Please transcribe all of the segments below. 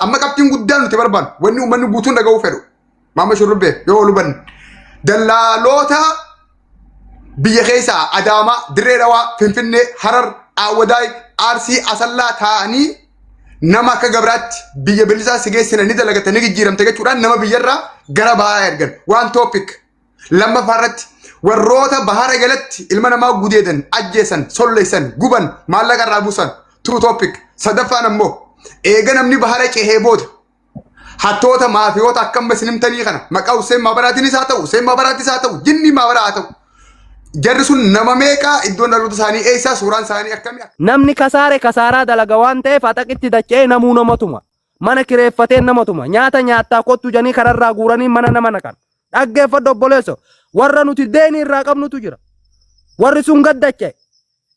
Amma qabxiin guddaan nuti barbaannu wanni uummanni guutuun dhaga'uu fedhu. Maama Shurrubbee yoo ol hubanne dallaaloota biyya keessaa Adaamaa, Dirree Dhawaa, Finfinnee, Harar, Aawwadaay, Arsii, Asallaa taa'anii nama akka gabraatti biyya bilisaa si geessina ni dalagata ni jijjiiramte jechuudhaan nama biyyarraa gara bahaa ergan. Waan topic. Lammaffaa irratti warroota bahara jalatti ilma namaa gudeedan, ajjeesan, solleessan, guban, maallaqa irraa buusan. Two topic. Sadaffaan ammoo eega namni bahara cehee booda hattoota maafiyoota akka amma isin himtanii kana maqaa Hussein Maabaraatiinis haa ta'u, Hussein Maabaraattis haa ta'u, jinni Maabaraa haa ta'u. Jarri sun nama meeqaa iddoon dhaloota isaanii eessaa suuraan isaanii akkamii Namni kasaare kasaaraa dalaga waan ta'eef haxaqitti dacha'ee namuu nama tuma. Mana kireeffatee nama tuma. Nyaata nyaattaa kottu janii kararraa guuranii mana nama naqan. Dhaggeeffadhu obboleesso. Warra nuti deeni irraa qabnutu jira. Warri sun gaddacha'e.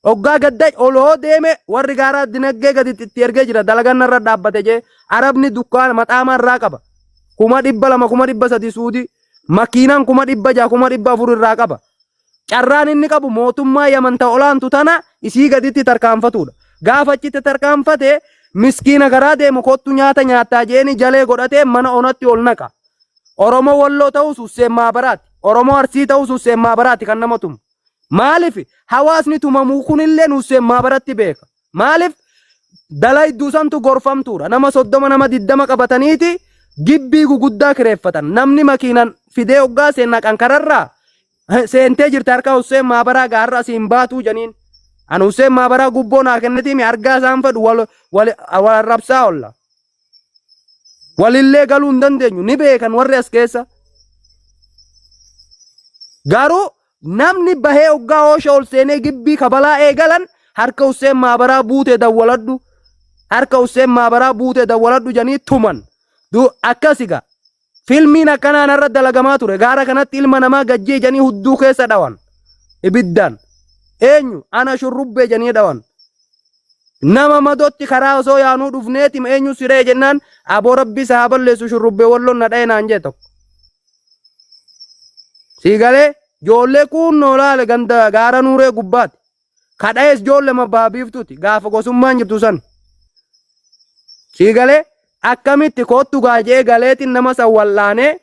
Hoggaa gadda ol hoo deeme warri gaaraa dinaggee gadi itti ergee jira dalagan narra dhaabbate jee arabni dukkaana maxaamaa irraa qaba. 200,000 300,000 suudii makiinaan 600,000 400,000 irraa qaba. Carraan inni qabu mootummaa Yaman ta olaantu tana isii gaditti tarkaanfatuudha. Gaafa achitti tarkaanfate miskiina karaa deemu kottu nyaata nyaattaa jeeni jalee godhatee mana onatti ol naqa. Oromoo Walloo ta'us Husseen Maabaraati. Oromoo Arsii ta'us Husseen Maabaraati kan nama tumu. Maaliif hawaasni tumamuu kunillee Husseen Maabaratti beeka. Maaliif dalayduu santu gorfamtuudha. Nama 30 nama 20 qabataniiti gibbii guguddaa kireeffatan. Namni makiinan fidee hoggaa seen naqan kararraa seentee jirti harka Husseen Maabaraa gaarra asiin baatuu janiin. An Husseen Maabaraa gubboo naa kennitiimi argaa isaan fedhu wal wal wal arrabsaa olla. Walillee galuu hin dandeenyu ni beekan warri as keessa. Garuu namni bahee hoggaa hoosha ol seenee gibbii kabalaa eegalan harka Husseen Maabaraa buutee dawwaladhu. Harka Husseen Maabaraa buutee dawwaladhu janii tuman. Du akkasi gaa. Filmiin akkanaa narra dalagamaa ture. Gaara kanatti ilma namaa gajjee janii hudduu keessa dhawan. Ibiddaan. Eenyu? Ana shurrubbee janii dhawan. Nama madotti karaa osoo yaanuu dhufneeti eenyu siree jennaan aboo rabbi isa haa balleessu shurrubbee walloon na dhaye naan jee tokko. Sii galee ijoollee kuunnoo laale ganda gaara nuuree gubbaati. Kadhayees ijoollema baha biiftuuti gaafa gosummaan jirtu san. Sii galee akkamitti koottu gaajee galeetiin nama san wal'aanee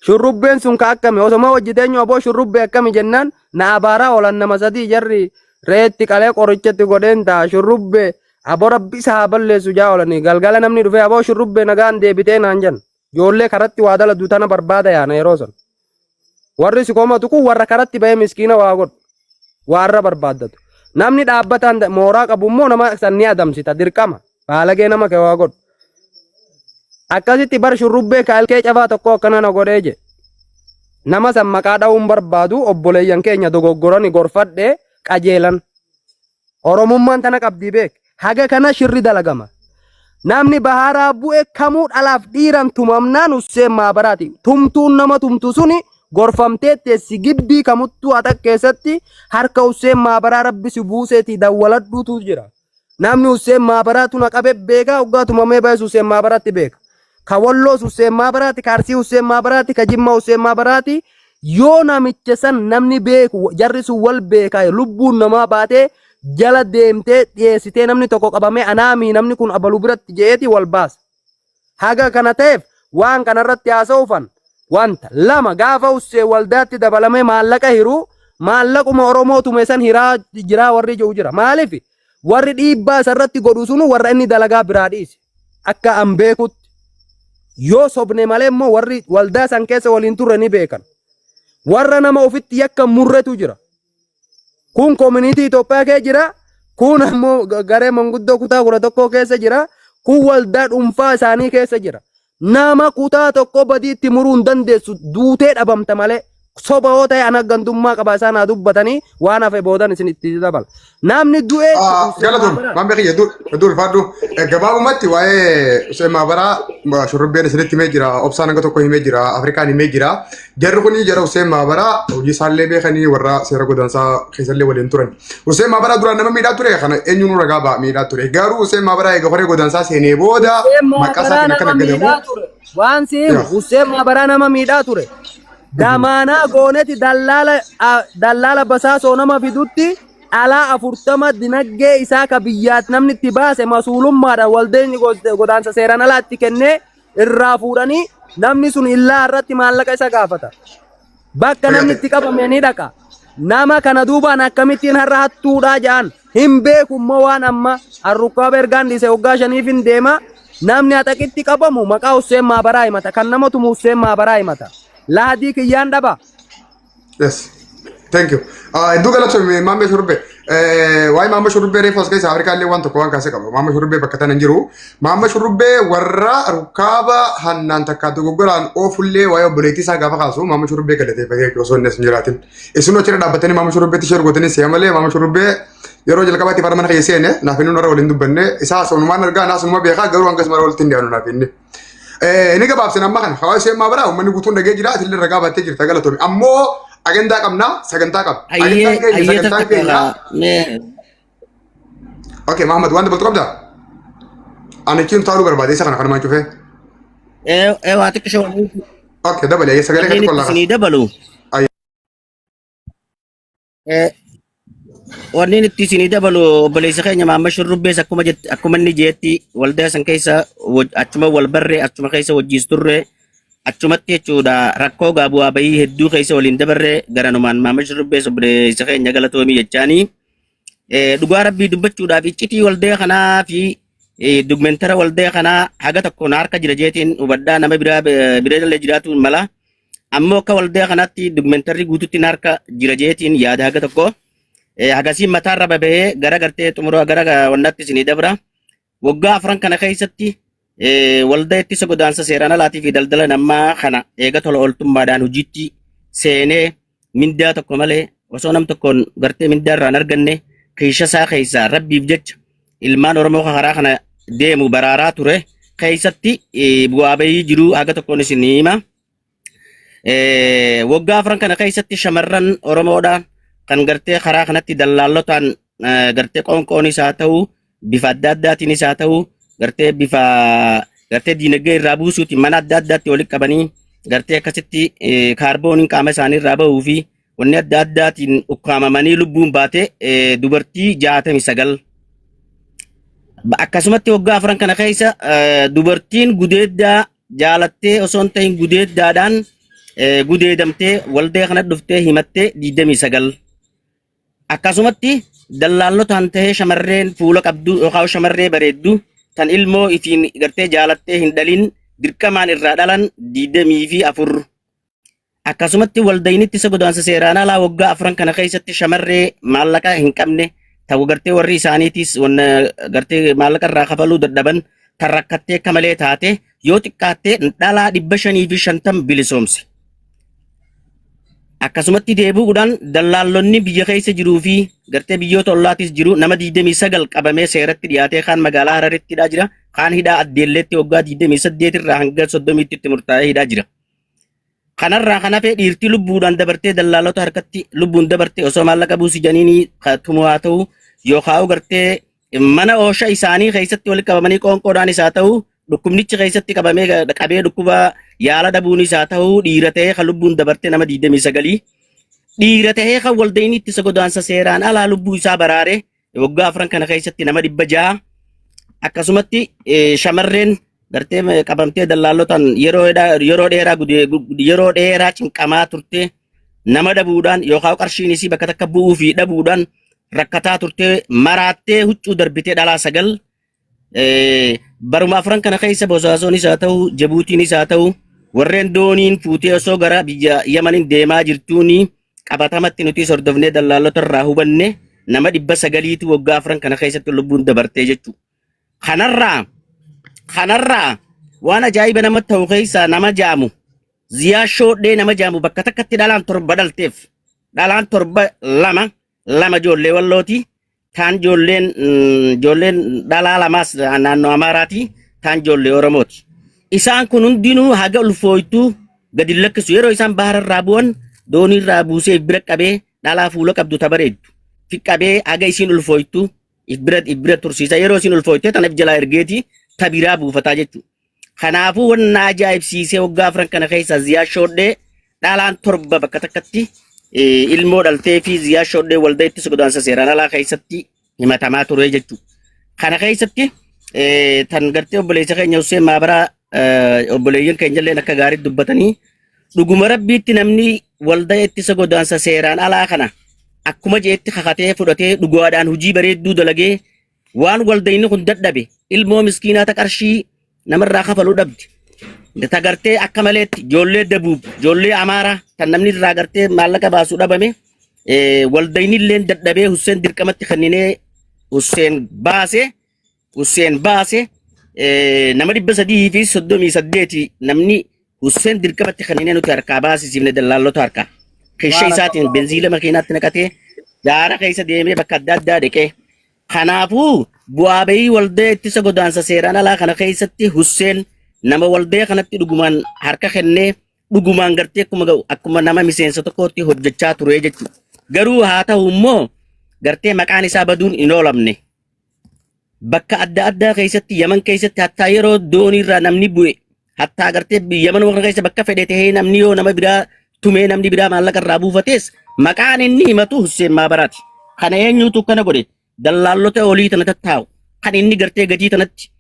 shurrubbeen sun ka akkami osoma hojii teenyu aboo shurrubbee akkami jennaan na abaaraa oolan nama sadii jarri reetti qalee qorichatti godheen ta'a shurrubbee aboo rabbi isa haa balleessu jaa oolanii galgala namni dhufee aboo shurrubbee nagaan deebitee naan jenna ijoollee karatti waa daladu tana barbaada yaana yeroo san. Warri si komatu kun warra karatti bahee miskiina waa godhu. Waarra barbaaddatu. Namni dhaabbataan mooraa qabu immoo nama san ni adamsita dirqama. Baalagee nama kee waa godhu. Akkasitti bar shurrubbee kaalkee cafaa tokko akkana na godhee je. Nama san maqaa dha'uun barbaadu obboleeyyan keenya dogoggorani gorfadhee qajeelan. Oromummaan tana qabdii beek. Haga kana shirri dalagama. Namni baharaa bu'e kamuu dhalaaf dhiiran tumamnaan Husseen Maabaraati. Tumtuun nama tumtu suni gorfamtee teessi gibbii kamuttuu haxaq keessatti harka Husseen Maabaraa rabbi si buuseeti dawwaladhuutu jira. Namni Husseen Maabaraatu na qabe beekaa hoggaa tumamee bahes Husseen Maabaraatti beeka. Ka Walloos Husseen Maabaraati, ka Arsii Husseen Maabaraati, ka Jimmaa Husseen Maabaraati. Yoo namicha san namni beeku jarri sun wal beekaa lubbuun namaa baatee jala deemtee dhiyeessitee namni tokko qabamee anaamii namni kun abalu biratti je'eeti wal baasa. Haga kana ta'eef waan kanarratti haasa'uufan wanta lama gaafa Husseen waldaatti dabalamee maallaqa hiru maallaquma Oromoo tume san hiraa jiraa warri jiru jira. Maaliif warri dhiibbaa isarratti godhu sunu warra inni dalagaa biraa dhiise. Akka an beekutti yoo sobne malee immoo warri waldaa san keessa waliin turre ni beekan. Warra nama ofitti yakka murretu jira. Kun koominiitii Itoophiyaa kee jira. Kun ammoo garee manguddoo kutaa 11 keessa jira. Kun waldaa dhuunfaa isaanii keessa jira. Nama kutaa tokko badii itti muruu hin dandeessu duutee dhabamta malee. Soba yoo ta'e ana gandummaa qaba isaan haa dubbatanii waan hafe boodan isin itti dabala. Namni du'ee Galatoom, maamilli kiyya hedduu ulfaadhu. Gabaabumatti waa'ee Hussein Maabaraa shurrubbeen isinitti himee jira, obsaan hanga tokko himee jira, Afrikaan himee jira. Jarri kun jara Hussein Maabaraa hojii isaallee beekanii warra seera godaansaa keessallee waliin turan. Hussein Maabaraa duraan nama miidhaa ture kana eenyuun ragaa ba'a miidhaa ture. Garuu Hussein Maabaraa eega horee godaansaa seenee booda Hussein maqaa Maabaraa isaatiin akka nama naggadamu. miidhaa ture. Waan si himu Hussein Maabaraa nama miidhaa ture. Damaanaa gooneti dallaala dallaala basaasoo nama fidutti Dhalaa 40 dinaggee isaa ka biyyaat namni itti baase masuulummaadhaan waldeenyi godaansa seeraan alaa itti kennee irraa fuudhanii namni sun illaa irratti maallaqa isa gaafata. Bakka namni itti qabame ni dhaqa. Nama kana duubaan akkamittiin har'a hattuudhaa ja'an hin beeku immoo waan amma arrukkaaba ergaan dhiise waggaa shaniif hin deema. Namni haxaqitti qabamu maqaa Husseen Maabaraa himata. Kan nama tumu Husseen Maabaraa himata. Laadii kiyyaan dhaba. Yes. Thank you. Hedduu galatoomi Maammee Shurrubbee. Waa'ee Maammee Shurrubbee reefu as keessa Afrikaa illee waan tokko waan kaasee qaba. Maammee Shurrubbee bakka tana hin jiru. Maammee Shurrubbee warra rukkaaba hannaan takkaa dogoggoraan oofullee waa'ee obboleettii isaa gaafa kaasu Maammee Shurrubbee galateeffatee jechuudha osoo inni as hin jiraatin. Isin achirra dhaabbatanii Maammee Shurrubbeetti share gootanii si'a malee Maammee Shurrubbee yeroo jalqabaatti fara mana keessa seene naaf inni warra waliin dubbanne isaa sonumaan argaa naa sunuma beekaa garuu hangas mara walitti hin dhiyaannu naaf inni. Ni gabaabsina amma kana hawaasa ishee maabaraa uummanni guutuun dhagee jira atillee ragaa baattee jirta galatoomi. Ammoo agandaa qabna sagantaa qabna. Ayyee Agendaan keenya ayyee sagantaan takka keenya. takka mee Okay Mahamad waan dabaltu qabdaa? Ani achiin utaaluu barbaade isa kana kanumaan cufee. ee ee waa xiqqisho wanni Okay dabali ayyee sagalee itti keetti qollaa isinii dabalu. Wanni itti isinii dabalu obboleessa keenya Maamma Shurrubbees akkuma jette akkuma inni jeetti waldaa san keessa achuma wal barree achuma keessa wajjiis turre achumatti jechuudha rakkoo gaa bu'aa bahii hedduu keessa waliin dabarree garanumaan Maamma Shurrubbees obboleessa keenya galatoomii jechaanii dhugaa rabbii dubbachuudhaaf iccitii waldaa kanaa fi dugmentara waldaa kanaa haga tokko na harka jira jeetiin hubadhaa nama biraa bira illee jiraatuun mala. Ammoo akka waldaa kanaatti dugmentarri guututti na harka jira jeetiin yaada haga tokko. Hagasiin mataarra baba'ee gara gartee xumura gara wannaatti isinii dabra. Waggaa afran kana keessatti waldaa ittisa godaansa seeraan alaatii fi daldala namaa kana eega tola ooltummaadhaan hojiitti seenee mindaa tokko malee osoo nam tokkoon gartee mindaa irraa hin arganne kiisha isaa keessaa rabbiif jecha ilmaan Oromoo karaa kana deemu baraaraa ture keessatti bu'aa bahii jiruu haga tokkoon isin hima. Waggaa afran kana keessatti shamarran Oromoodha kan gartee karaa kanatti dallaallotaan gartee qoonqoonis haa ta'u bifa adda addaatiinis haa ta'u gartee bifa gartee diinagdee irraa buusuutiin mana adda addaatti walitti qabanii gartee akkasitti kaarbooniin qaama isaanii irraa bahuu fi wanni adda addaatiin ukkaamamanii lubbuun baate dubartii 69. Akkasumatti waggaa afran kana keessa dubartiin gudeeddaa jaalattee osoo hin ta'in gudeeddaadhaan gudeedamtee waldee kana dhuftee himattee 29. Akkasumatti dallaallotaan tahee shamarreen fuula qabdu yookaan shamarree bareeddu tan ilmoo ifiin gartee jaalattee hin dhalin dirqamaan irraa dhalan 24. Akkasumatti waldayni ittisa godaansa seeraan alaa waggaa afran kana keessatti shamarree maallaqa hin qabne ta'u gartee warri isaaniitis wanna gartee maallaqa irraa kafaluu dadhaban tan rakkattee akka malee taate yoo xiqqaatte dhalaa 550 bilisoomse. Akkasumatti deebi'uudhaan dallaallonni biyya keessa jiruu fi gartee biyyoota ollaatis jiru nama 29 qabamee seeratti dhiyaatee kaan magaalaa Hararitti hidhaa jira kaan hidhaa Addeelleetti waggaa 28 irraa hanga 30tti itti murtaa'ee hidhaa jira. Kanarraa kan hafe dhiirti lubbuudhaan dabartee dallaalota harkatti lubbuun dabarte osoo maallaqa buusi janiinii tumu haa ta'u yookaan gartee mana oosha isaanii keessatti walitti qabamanii qoonqoodhaanis haa ta'u dhukkubnichi keessatti qabamee qabee dhukkuba yaala dhabuunis haa ta'u dhiira ta'ee kan lubbuun dabartee nama 29 dhiira ta'ee kan waldayni ittisa godaansa seeraan alaa lubbuu isaa baraare waggaa afran kana keessatti nama 600 akkasumatti shamarreen gartee qabamtee dallaallotaan yeroo dheeraa yeroo dheeraa cinqamaa turte nama dhabuudhaan yookaan qarshiin isii bakka takka bu'uu fi dhabuudhaan rakkataa turte maraattee huccuu darbitee dhalaa sagal baruma afran kana keessa Bosaasoonis haa ta'u Jabuutiinis haa ta'u warreen dooniin fuutee osoo gara biyya Yamaniin deemaa jirtuuni qabatamatti nuti hordofnee dallaalota irraa hubanne nama 900tu waggaa afran kana keessatti lubbuun dabartee jechuudha. Kanarraa waan ajaa'iba namatti ta'u keessaa nama jaamu Ziyaa Shoodhee nama jaamu bakka takkatti dhalaan torba dhalteef dhalaan torba lama lama ijoollee wallooti taan ijoolleen dhalaa lamaas naannoo Amaaraati taan ijoollee Oromooti. Isaan kun hundinuu haga ulfooytuu gadi hin lakkisu yeroo isaan bahara irraa bu'an doonii irraa buusee bira qabee dhalaa fuula qabdu ta bareeddu fi qabee haga isiin ulfooytuu if bira tursiisa yeroo isiin ulfooytee tana if jalaa ergeeti ta biraa buufataa jechuudha. Kanaafuu wanna ajaa'ibsiisee waggaa afran kana keessa Ziyaa Shoodhee dhalaan torba bakka takkatti Ilmoo dhaltee fi Ziyaa Shodhee waldaa ittisa godaansa seeraan alaa keessatti himatamaa ture jechuudha. Kana keessatti tan gartee obboleessa keenya Hussein Maabaraa obboleeyyan keenya illee akka gaariitti dubbatanii dhuguma rabbiitti namni waldaa ittisa godaansa seeraan alaa kana akkuma jeetti kakatee fudhatee dhugaadhaan hojii bareedduu dalagee waan waldayni kun dadhabe ilmoo miskiinaa ta qarshii namarraa kafaluu dhabde. Ta gartee akka maleetti ijoollee Dabuub, ijoollee Amaaraa kan namni irraa gartee maallaqa baasuu dhabame waldayni illee dadhabee Husseen dirqamatti kenninee Husseen baase Husseen baase nama 338 namni Husseen dirqamatti kenninee nuti harkaa baasisiifne dallaallota harkaa. Keeshee isaatiin benziila makiinaatti naqatee gaara keessa deemee bakka adda addaa dhaqee Kanaafuu, bu'aa ba'ii waldaya ittisa godaansa seeraan alaa kana keessatti Husseen nama waldaya kanatti dhugumaan harka kennee dhugumaan gartee akkuma ga'u akkuma nama miseensa tokkootti hojjechaa ture jechuudha. Garuu haa ta'u immoo gartee maqaan isaa baduun hin oolamne. Bakka adda addaa keessatti Yaman keessatti hattaa yeroo dooniirraa namni bu'e hattaa gartee Yaman warra keessa bakka fedhe ta'ee namni yoo nama biraa tumee namni biraa maallaqa irraa buufates maqaan inni himatu Husseen Maabaraati. Kana eenyutu kana godhe? Dallaallota olii tana tattaa'u. Kan inni gartee gadii tanatti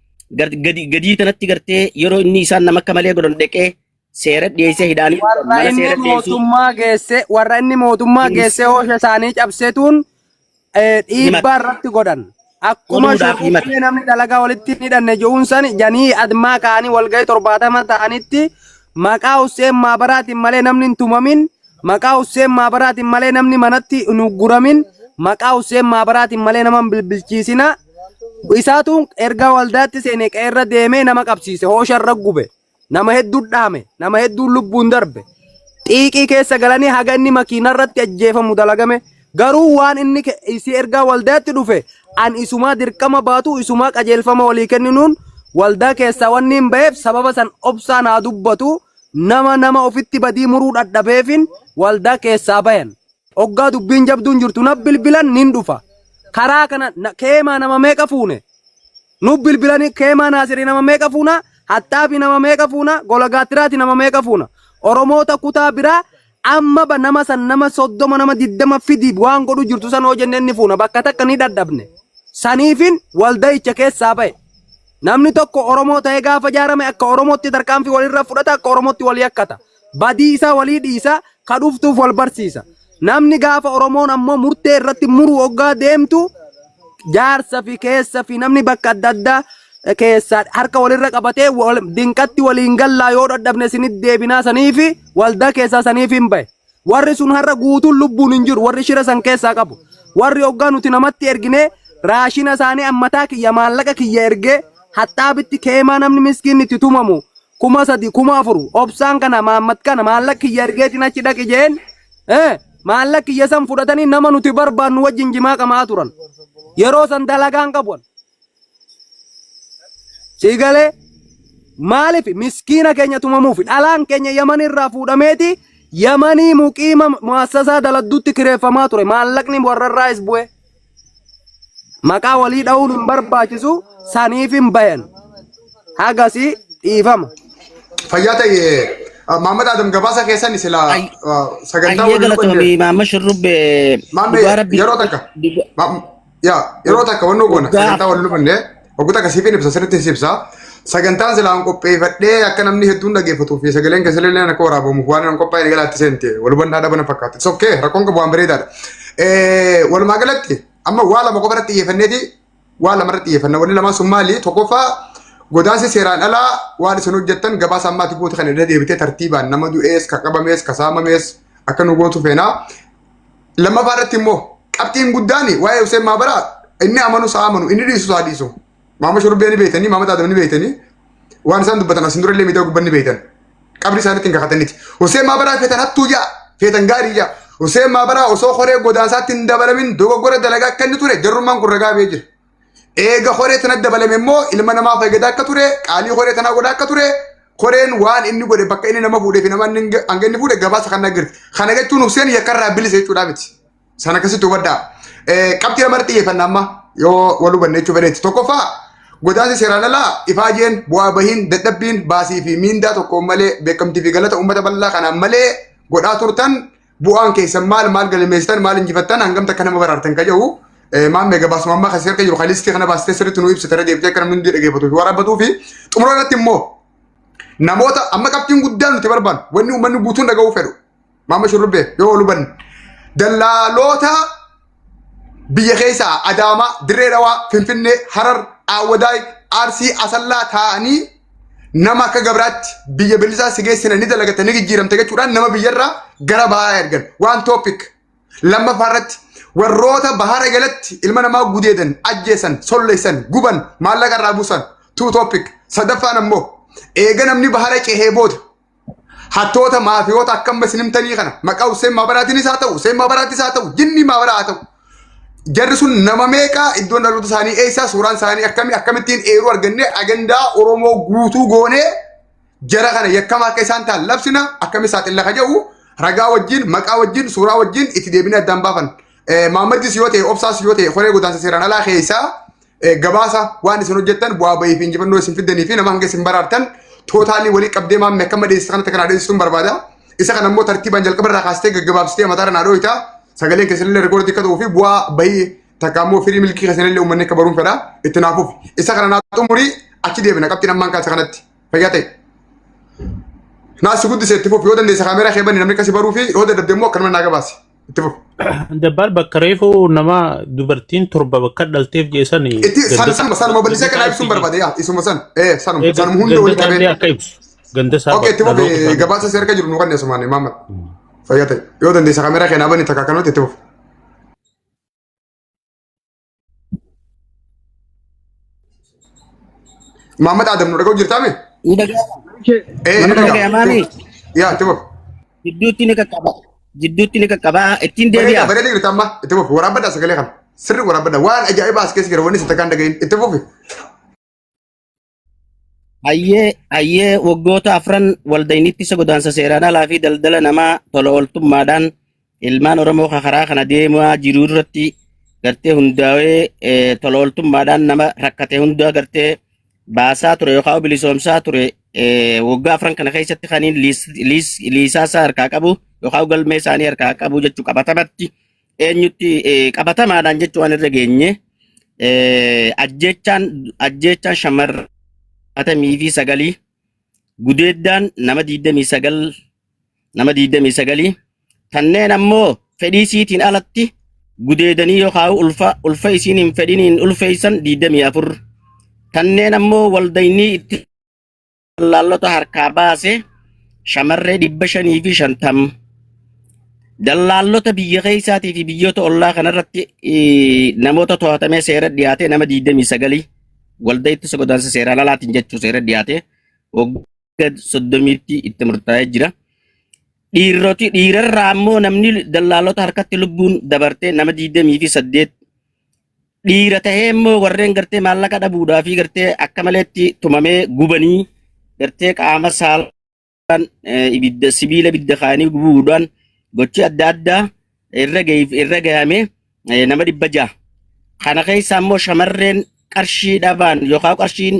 gadii tanatti gartee yeroo inni isaan nama akka malee godhan dheqee seera dhiyeessee hidhaanii Warra mana inni seera dhiyeessuu mootummaa geesse warra inni mootummaa geesse hoosha isaanii cabsetuun dhiibbaa irratti godhan. Akkuma Godhuudhaaf himata. shurrubbee namni dalagaa walitti hin hidhanne je'uun san janii admaa ka'anii walgahii 70 ta'anitti maqaa Husseen Maabaraatiin malee namni hin tumamin, maqaa Husseen Maabaraatiin malee namni manatti hin ugguramin, maqaa Husseen Maabaraatiin malee nama hin bilbilchiisina. Isaatuun erga waldaatti seene qe'eerra deemee nama qabsiise hoosha irra gube. Nama hedduu dhaame, nama hedduun lubbuun darbe. Xiiqii keessa galanii haga inni makiina irratti ajjeefamu dalagame. Garuu waan inni isii ergaa waldaatti dhufe an isumaa dirqama baatu isumaa qajeelfama walii kenninuun waldaa keessaa wanni hin baheef sababa san obsaan haa dubbatu nama nama ofitti badii muruu dhadhabeefin waldaa keessaa bayan. Oggaa dubbiin jabduun jirtu na bilbilan nin dhufa. Karaa kana keemaa nama meeqa fuune? Nu bilbilanii keemaa naasirii nama meeqa fuuna? Haxxaafi nama meeqa fuuna? Golagaatiraati nama meeqa fuuna? Oromoota kutaa biraa amma ba nama san nama 30 nama 20 fidi waan godhu jirtu san hoo jenneen ni fuuna. Bakka takka ni dhadhabne. Saniifin walda'icha keessaa ba'e. Namni tokko Oromoo ta'ee gaafa jaarame akka Oromootti tarkaanfii walirra fudhata akka Oromootti wal yakkata. Badii isaa walii dhiisa, ka dhuftuuf wal barsiisa. Namni gaafa Oromoon ammoo murtee irratti muru hoggaa deemtu jaarsa fi keessa fi namni bakka adda addaa keessaa harka walirra qabatee dinqatti waliin gallaa yoo dadhabne isinit deebinaa saniifi waldaa keessaa saniif hin bahe. Warri sun har'a guutuun lubbuun hin jiru warri shira san keessaa qabu. Warri hoggaa nuti namatti erginee raashina isaanii ammataa kiyya maallaqa kiyya ergee haxxaabitti keemaa namni miskiinni itti tumamu 3000 4000 obsaan kana maammat kana maallaqa kiyya ergeetiin achi dhaqi jeen maallaqa kiyya san fudhatanii nama nuti barbaannu wajjin jimaa qamaa turan. Yeroo san dalagaan qabu. Sii galee maaliif miskiina keenya tumamuuf dhalaan keenya Yaman irraa fuudhameeti Yamanii muqiima muassasaa daladduutti kireeffamaa ture maallaqni warra irraayis bu'e. Maqaa walii dha'uun hin barbaachisu saniif hin bayan. Hagasii dhiifama. Fayyaa ta'e Mahammad Adam gabaasa keessan sila sagantaa Ayyee waliin galatoomi maamma shurrubbee Maammee dhugaa rabbi yeroo takka yaa yeroo takka wannoo goona Waggaa sagantaa waliin hubanne waggaa takka siifin ibsa sirriitti si ibsa. Sagantaan silaan qopheeffadhee akka namni hedduun dhaggeeffatuu fi sagaleen keessallee illee akka waraabamuuf waan hin qophaa'e galaatti seente wal hubannaa dhabana fakkaata. It's okay rakkoon qabu waan bareedaadha. Walumaa galatti amma waa lama qofa irratti xiyyeeffanneeti waa lama irratti xiyyeeffanna. Wanni lamaan sun maali? Tokkoffaa godaansi seeraan alaa waan isin hojjettan gabaasa ammaatti gootu kan irra deebitee tartiibaan nama du'ees ka qabamees ka saamamees akka nu gootu feenaa. Lammaffaa irratti immoo qabxiin guddaan waa'ee Hussein Maabaraa inni amanus haa amanu inni dhiisus haa dhiisu. Maama Shurbee ni beektanii, Maama Xaadam ni beektanii waan isaan dubbatan asin dura illee miidiyaa gubbaan ni beektan. Qabri isaaniitti hin kakataniiti. Hussein Maabaraa feetan hattuu ja'a, feetan gaarii ja'a. Hussein Maabaraa osoo horee godaansaatti hin dabalamin dogoggora dalagaa akka inni ture jarrummaan kun ragaa ba'ee jira. Eega horee tana dabalame immoo ilma namaa fayyadaa akka ture, qaalii horee tanaa godhaa akka ture, horeen waan inni godhe bakka inni nama fuudhee fi nama inni hanga inni fuudhe gabaasa kan agarti. Kana jechuun Hussein yakkarraa bilisa jechuudhaa miti. Sana akkasitti hubadhaa. Qabxii lama irratti xiyyeeffanna amma yoo wal hubanne jechuu fedheetti. Tokkoffaa godaansi seeraan alaa ifaajeen bu'aa bahiin dadhabbiin baasii fi miindaa tokkoon malee beekamtii fi galata uummata bal'aa kanaan malee godhaa turtan Bu'aan keessan maal maal galmeessitan maal injifattan hangam takka nama baraartan ka jedhu maammee gabaasuma ammaa kan seerka jiru kan listii kana baastee sirriitti nu ibsite irra deebitee akka namni hundi dhaggeeffatuu fi waraabbatuu fi xumura irratti immoo namoota amma qabxiin guddaan nuti barbaannu wanni uummanni guutuun dhaga'uu fedhu maamma shurrubbee yoo ol hubanne dallaaloota biyya keessaa Adaamaa, Dirree Dhawaa, Finfinnee, Harar, Aawwadaay, Arsii, Asallaa taa'anii nama akka gabraatti biyya bilisaa si geessina ni dalagata ni jijjiiramta jechuudhaan nama biyyarraa gara bahaa ergan waan topic lammaffaa irratti warroota bahara jalatti ilma namaa gudeedan ajjeesan solleessan guban maallaqa irraa buusan two topic sadaffaan ammoo eega namni bahara cehee booda hattoota maafiyoota akka amma isin himtanii kana maqaa Hussein Maabaraatiinis haa ta'u Hussein Maabaraattis haa ta'u jinni Maabaraa haa ta'u jarri sun nama meeqaa iddoon dhaloota isaanii eessaa suuraan isaanii akkamii akkamittiin eeruu argannee agandaa Oromoo guutuu goonee jara kana yakkamaa akka isaan ta'an labsina akkamii saaxilla ka jedhu ragaa wajjin maqaa wajjin suuraa wajjin itti deebinee addaan baafan. Maammadis yoo ta'e obsaas yoo ta'e koree godaansa seeraan alaa keessaa gabaasa waan isin hojjettan bu'aa bahii fi injifannoo isin fiddanii fi nama hanga isin baraartan tootaalii walii qabdee maamme akka madeessa kanatti kana adeemsisuun barbaada. Isa kana immoo tartiibaan jalqaba irraa kaastee gaggabaabsitee mataarra naa dhooyita. Sagaleen keessanillee rikoordii akka ta'uu fi bu'aa bahii takka immoo firii milkii keessanillee uummanni akka baruun fedha itti naafuuf. Isa kana naa xumurii achi deebina qabxiin ammaan kaasa kanatti. Fayyaa ta'e. Naa si guddise itti fufi yoo dandeesse kaameeraa kee bani namni akkasi baruu fi yoo dadhabde immoo akkanuma naa gabaasi. Itti fufi. Dabbaal bakka reefu nama dubartiin torba bakka dhalteef jeesani Itti san sanuma sanuma bal'isee kana ibsuun barbaade yaa isuma san ee sanuma sanuma hunda walitti ganda qabee. akka ibsu. Ganda isaa Okay itti dhaloota fufi isaa. gabaasa seerka jiru nu kanne sumaane maamad. Fayyaa ta'e yoo dandeesse kaameeraa kee naa bani takka akkanumatti itti fufi. Maamad Adam nu dhaga'u jirtaa mee? Ni dhaga'ama. Ee ni Nama dhaga'ama. dhaga'amaami. Yaa itti fufi. Jidduutti ni qaqqaba. Jidduutti ni qaqqaba. Ittiin Bareeda deebi'a. bareeda jirta amma itti fufi waraabbadhaa sagalee kana sirri waraabbadhaa waan ajaa'ibaa as keessa jira wanni isa takkaan dhagahin itti fufi. Hayyee hayyee waggoota afran waldayni ittisa godaansa seeraan alaa fi daldala namaa tola ooltummaadhaan ilmaan Oromoo ka karaa kana deemaa jiru irratti gartee hundaa'ee tola ooltummaadhaan nama rakkate hundaa gartee baasaa ture yookaan bilisoomsaa ture waggaa afran kana keessatti kaniin liisaa isaa harkaa qabu yookaan galmee isaanii harkaa qabu jechuu qabatamatti eenyutti qabatamaadhaan jechuu waan irra geenye ajjeechaan ajjeechaan shamarran 59 gudeeddaan nama 29 nama 29 kanneen ammoo fedhii isiitiin alatti gudeedanii yookaan ulfa ulfa isiin hin fedhiniin ulfeessan 24 kanneen ammoo waldaynii itti dallaallota harkaa baase shamarree 550 dallaallota biyya keessaatii fi biyyoota ollaa kanarratti namoota to'atamee seera dhiyaate nama 29 waldaa ittisa godaansa seeraan alaatiin jechuu seera dhiyaate waggaa 30tti itti murtaa'ee jira. Dhiiroti dhiirarraa ammoo namni dallaalota harkatti lubbuun dabartee nama 28 dhiira tahee immoo warreen gartee maallaqa dhabuudhaa fi gartee akka maleetti tumamee gubanii gartee qaama saalaan ibidda sibiila ibidda kaa'anii gubuudhaan gochi adda addaa irra ga'eef irra gahame nama 600. Kana keessa immoo shamarreen qarshii dhabaan yookaan qarshiin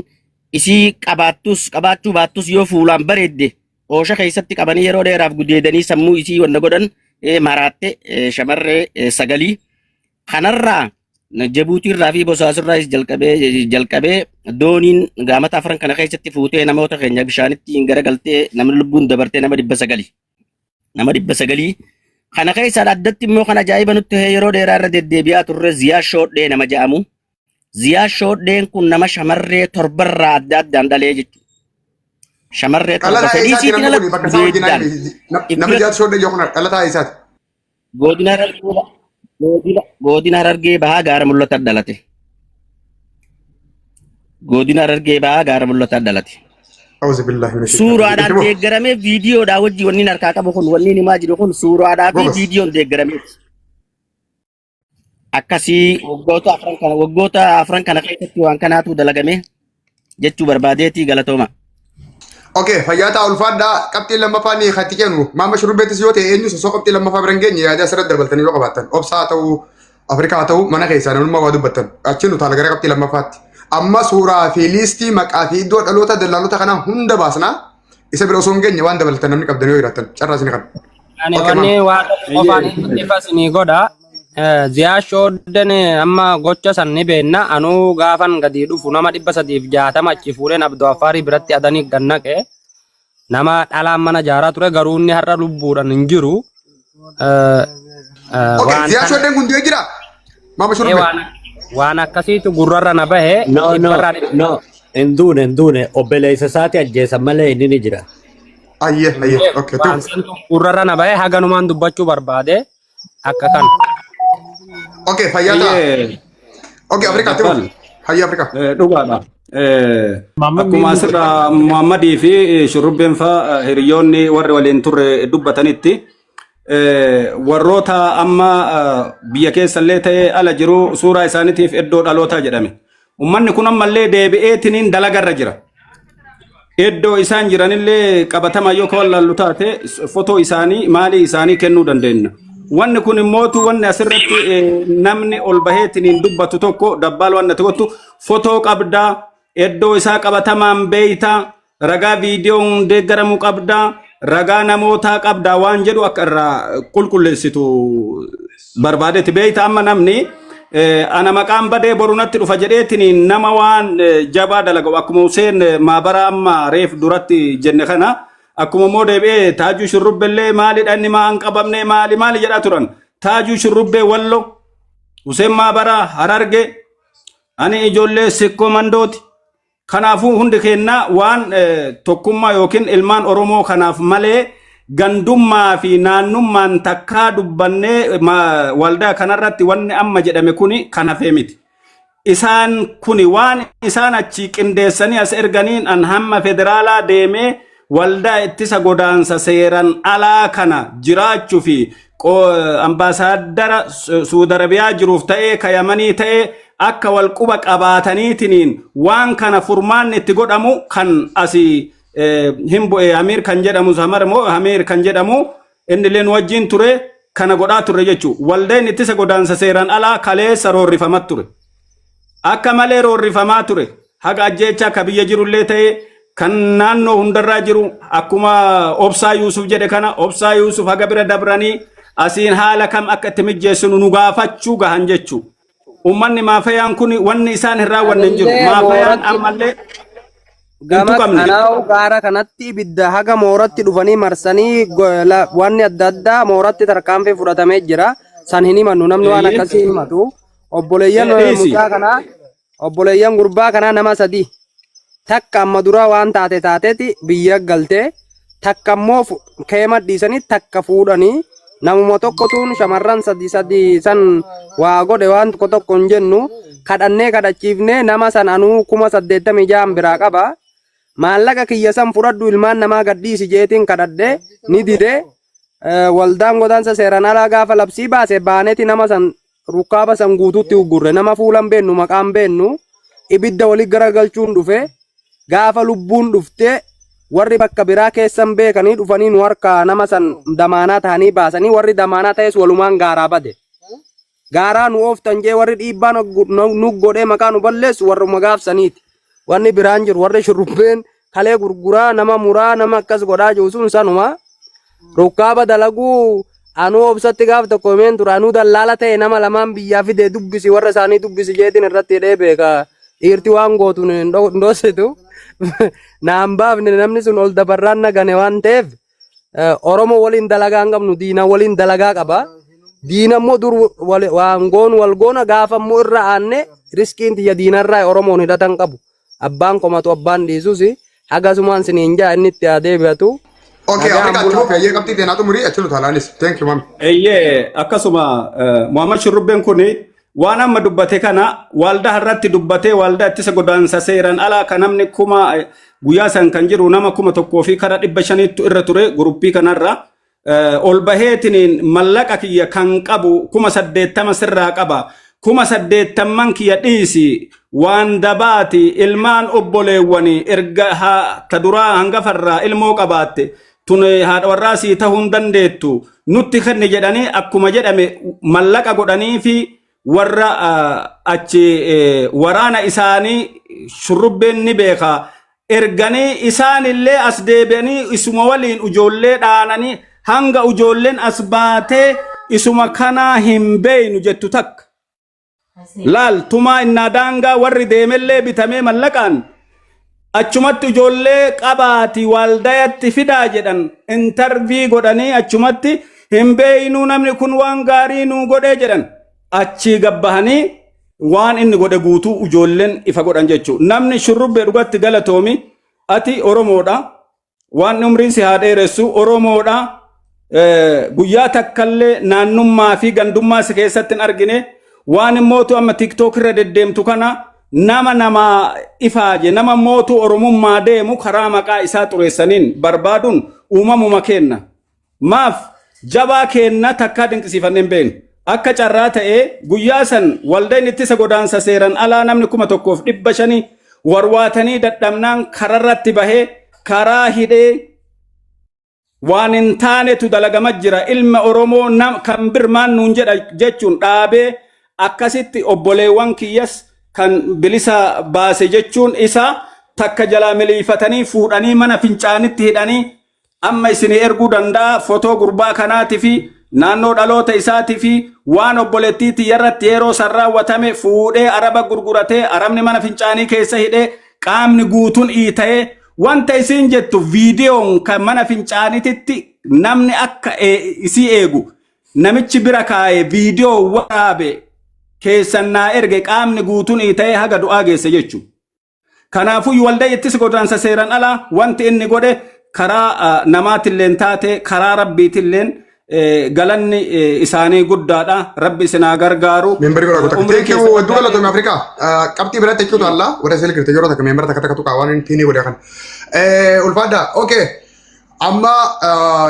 isii qabaattus qabaachuu baattus yoo fuulaan bareedde oosha keessatti qabanii yeroo dheeraaf gudeedanii sammuu isii wanna godhan maraatte shamarree sagalii. Kanarraa Jabuutiirraa fi Bosaasurraas jalqabee jalqabee dooniin gaamata afran kana keessatti fuutee namoota keenya bishaanitti hin garagaltee namni lubbuun dabartee nama 900. Nama 900. Kana keessaa addatti immoo kan ajaa'iba nutti ta'e yeroo dheeraa irra deddeebi'aa turre Ziyaa Shoodhee nama jedhamu. Ziyaa Shoodheen kun nama shamarree torbarraa adda addaan dhalee jechuudha. Shamarree torba Dhalataa fedhii eessaati isiitiin namni kun alatti bakka isaa wajjin gudeeddaan. nama jaatu shoodhee jiru kun dhalataa eessaati? Godina Harargee godina godina Harargee Bahaa gaara mul'ataa dhalate. Godina Harargee Bahaa gaara mul'ataa dhalate. Auzu billahi mina shaytaani Suuraadhaan rajiim. deeggaramee viidiyoodhaa wajji wanni harkaa qabu kun wanni himaa jiru kun suuraadhaa fi Gobas. viidiyoon deeggaramee. Akkasii waggoota afran kana keessatti waan kanaatu dalagame jechuu barbaadeetii galatooma. Okay, fayyaa ta'a ulfaadhaa qabxiin lammaffaa ni katti kennu. Maama shurrubbeettis yoo ta'e eenyu sosoo qabxii lammaffaa bira hin geenye yaada asirratti dabaltanii yoo qabaattan. Obsaa haa ta'u, Afrikaa haa ta'u, mana keessaa namummaa waa dubbattan. Achi nu taala gara qabxii lammaffaatti. Amma suuraa fi liistii maqaa fi iddoo dhaloota dallaalota kanaa hunda baasnaa. Isa bira osoo hin geenye waan dabalatan namni qabdan yoo jiraattan carraa isin kana. Ani Okay, wanni maam. waa tokko qofaan Eeyyee. ifa isinii godha. Ziyaa shoodden amma gocha san ni beenna. Anuu gaafan gadi dhufu nama 360 achi fuudheen Abduu Affaarii biratti adanii gannaqe. Nama dhalaan mana jaaraa ture garuu inni har'a lubbuudhaan hin jiru. Okay, Waan Ziyaa kana Shoddeen kun du'ee jira? Maama ee Shurrubbee. waan akkasiitu gurrarra na bahe No, no, dhibbarraa dhibba. no. Hin duune, hin duune. Obboleessa isaati ajjeesan malee inni ni jira. Ayyee, ayyee. Okay, Waan tu. santu gurrarra na bahe haganumaan dubbachuu barbaade akka kana. Okay, fayyaa ta'a. Eeyyee. Okay, Afrikaa tu. Dabbal. Hayya Afrikaa. Dhugaadha. Maamman Akkuma miilli asirraa Muhammadii fi Shurrubbeen fa'aa hiriyoonni warri waliin turre dubbatanitti warroota amma biyya keessallee ta'ee ala jiru suuraa isaaniitiif iddoo dhalootaa jedhame. Uummanni kun ammallee deebi'eetiniin dalagarra jira. Iddoo isaan jiranillee qabatama yoo ka wallaallu taate fotoo isaanii maalii isaanii kennuu dandeenya. Wanni kun immootu wanni asirratti namni ol baheetiniin dubbatu tokko dabbaal wanna tokkotu fotoo qabdaa iddoo isaa qabatamaan beeytaa ragaa viidiyoon deeggaramu qabdaa ragaa namootaa qabdaa waan jedhu akka irraa qulqulleessitu barbaadetti beeyta amma namni ana maqaan badee boru natti dhufa jedheetiin nama waan jabaa dalagamu akkuma Huseen maabara amma reef duratti jenne kana akkuma immoo deebi'ee taajuu shurrubbellee maalidha inni maa hin qabamne maali maali jedhaa turan taajuu shurrubbee wallo Huseen maabara hararge ani ijoollee sikkoo mandooti Kanaafuu hundi keenya waan tokkummaa yookiin ilmaan Oromoo kanaaf malee gandummaa fi naannummaan takkaa dubbannee waldaa kanarratti wanni amma jedhame kuni kan hafee miti. Isaan kuni waan isaan achi qindeessanii as erganiin an hamma federaalaa deemee waldaa ittisa godaansa seeran alaa kana jiraachuu fi ambaasaaddara Suudi Arabiyaa jiruuf ta'ee ka Yamanii ta'ee akka wal quba qabaataniitiniin waan kana furmaanni itti godhamu kan asii hin bu'e Amiir kan jedhamu Samar moo Amiir kan jedhamu inni illee nu wajjin ture kana godhaa turre jechuudha. Waldeen ittisa godaansa seeraan alaa kaleessa roorrifamaa ture. Akka malee roorrifamaa ture. Haga ajjeechaa ka biyya jirullee ta'e kan naannoo hundarraa jiru akkuma Obsaa Yuusuf jedhe kana Obsaa Yuusuf haga bira dabranii asiin haala kam akka itti mijjeessinu nu gaafachuu gahan jechuu. Uummanni maafayaan kun wanni isaan hin raawwanne hin jiru. Anillee Maafayaan mooratti ammallee hin gama tuqamne. kanaawu gaara kanatti ibidda haga mooratti dhufanii marsanii wanni adda addaa mooratti tarkaanfii fudhatamee jira. San hin himannu namni waan Eeyyee. akkasii himatu. Obboleeyyan Dhiisi. mucaa kanaa obboleeyyan gurbaa kanaa nama sadii. Takka amma dura waan taate taateeti biyya galtee takka immoo keema dhiisanii takka fuudhanii namuma tokkotuun shamarran sadi sadi san waa godhe waan tokko tokko hin jennu kadhannee kadhachiifnee nama san anuu 86,000 biraa qaba. Maallaqa kiyya san fudhadhu ilmaan namaa gadhiisi jeetiin kadhadhe ni dide. Waldaan godaansa seeraan alaa gaafa labsii baase baaneeti nama san rukkaaba san guutuutti uggurre nama fuulan beennu maqaan beennu ibidda wali garagalchuun dhufe gaafa lubbuun dhufte warri bakka biraa keessan beekanii dhufanii nu harkaa nama san damaanaa ta'anii baasanii warri damaanaa ta'es walumaan gaaraa bade. Gaaraa nu ooftan jee warri dhiibbaa nu godhee maqaa nu balleessu warruma gaafsaniiti. Wanni biraan jiru warri shurrubbeen kalee gurguraa nama muraa nama akkas godhaa jiru sun sanuma. Rukkaaba dalaguu anuu obsatti gaaf tokko himeen ture anuu dallaala ta'e nama lamaan biyyaa fide dubbisi warra isaanii dubbisi jeetiin irratti hidhee beeka. Dhiirti waan gootu hin dhoositu. Naan baafne namni sun ol dabarraan nagane waan ta'eef Oromoo waliin dalagaa hin qabnu diina waliin dalagaa qaba. Diina immoo dur waan goonu wal goona gaafa immoo irra aanne riskiin tiyya diinarraa Oromoon hidhatan qabu. Abbaan komatu abbaan dhiisus hagasumaan siniin jaa inni itti haa deebi'atu. Okay, Nagaan Afrikaa itti bulaa. fufi hayyee qabxii teenaa xumurii achi nu taalaanis. Thank you mami. Eeyyee akkasuma Muhammad Shurrubbeen kun waan amma dubbate kana waldaa irratti dubbatee waldaa ittisa godaansa seeraan alaa kan namni kuma guyyaa san kan jiru nama 1000 fi kara 500ttu irra ture guruppii kanarra ol baheetiniin mallaqa kiyya kan qabu 80,000 sirraa qaba 80,000 kiyya dhiisi waan dabaati ilmaan obboleewwanii erga ta duraa hangafarraa ilmoo qabaatte tun haadha warraa sii tahuu hin dandeettu nutti kenni jedhanii akkuma jedhame mallaqa godhanii fi warra achi waraana isaanii shurrubbeen ni beeka erganii isaan illee as deebi'anii isuma waliin ijoollee dhaananii Hanga ujoolleen as baatee isuma kanaa hin beeynu jettu takka. Laal tumaa innaa daangaa warri deemellee bitamee mallaqaan achumatti ijoollee qabaati waaldayatti fidaa jedhan intarvii godhanii achumatti hin beeynuu namni kun waan gaarii nuu godhee jedhan achii gabbahanii waan inni godhe guutuu ijoolleen ifa godhan jechuudha. Namni shurrubbee dhugatti galatoomi ati Oromoodha. Waan umrii si haa dheeressu Oromoodha. Guyyaa takkallee naannummaa fi gandummaa si keessatti hin argine. Waan immootu amma TikTok irra deddeemtu kana nama nama ifaaje nama mootu Oromummaa deemu karaa maqaa isaa xureessaniin barbaaduun uumamuma kenna. Maaf jabaa keenna takkaa dinqisiifannee hin beeknu. Akka carraa ta'ee guyyaa san waldaan ittisa godaansa seeran alaa namni 1500 warwaatanii dadhabnaan kararratti bahee karaa hidhee waan hin taanetu dalagama jira. Ilma Oromoo kan birmaan nuun jedha jechuun dhaabee akkasitti obboleewwan kiyyas kan bilisa baase jechuun isa takka jalaa miliifatanii fuudhanii mana fincaanitti hidhanii amma isinii erguu danda'a fotoo gurbaa kanaatii fi naannoo dhaloota isaatii fi waan obboleettii tiyyarratti yeroo san raawwatame fuudhee araba gurguratee arabni mana fincaanii keessa hidhee qaamni guutuun iita'ee wanta isiin jettu viidiyoon kan mana fincaaniititti namni akka isii eegu namichi bira kaa'ee viidiyoo waraabe keessan naa erge qaamni guutuun iita'ee haga du'aa geesse jechuudha. Kanaafuu waldaa ittisa godaansa seeran alaa wanti inni godhe karaa namaatilleen taate karaa rabbiitilleen galanni isaanii guddaadha. Rabbi isin haa gargaaru. Member godhaa kutaa. Umrii Thank you. keessa Hedduu galatoomi Afrikaa. Qabxii biratti jechuutu alla warra isin kirte yeroo takka member takka takka tuqaa waan inni tiinii godhe kana. Ulfaadha. Okay. Amma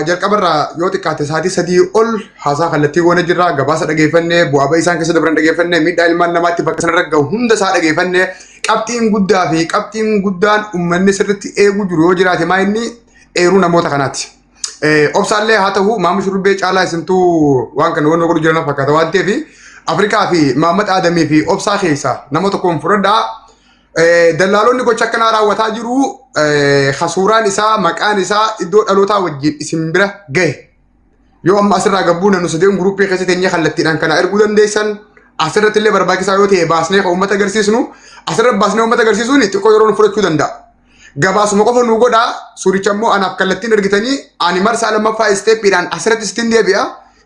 jalqabarraa yoo xiqqaate sa'aatii 3 ol haasaa kallattii goone jirra. Gabaasa dhageeffannee bu'aa ba'ii isaan keessa dabran dhageeffannee miidhaa ilmaan namaatti bakka sanarra gahu hunda isaa dhageeffannee qabxiin guddaa fi qabxiin guddaan uummanni sirriitti eeguu jiru yoo jiraate maa inni eeruu namoota kanaati. Obsaallee haa ta'u Maamma Shurrubbee caalaa isintuu waan kana waan godhu jiran fakkaata waan ta'eef Afrikaa fi Mahammad Adamii fi Obsaa keessaa nama tokkoon fudhadhaa. Dallaalonni gocha akkanaa raawwataa jiru suuraan isaa maqaan isaa iddoo dhalootaa wajjin isin bira gahe. Yoo amma asirraa gabbuun nu sadeen guruppii keessa teenyee kallattiidhaan kana erguu dandeessan asirratti illee barbaachisaa yoo ta'e baasnee kan uummata agarsiisnu asirra baasnee uummata agarsiisuun xiqqoo yeroo nu fudhachuu danda'a. Gabaasuma qofa nu godhaa suuricha immoo anaaf kallattiin ergitanii ani marsaa lammaffaa isteeppiidhaan asirratti sittiin deebi'a.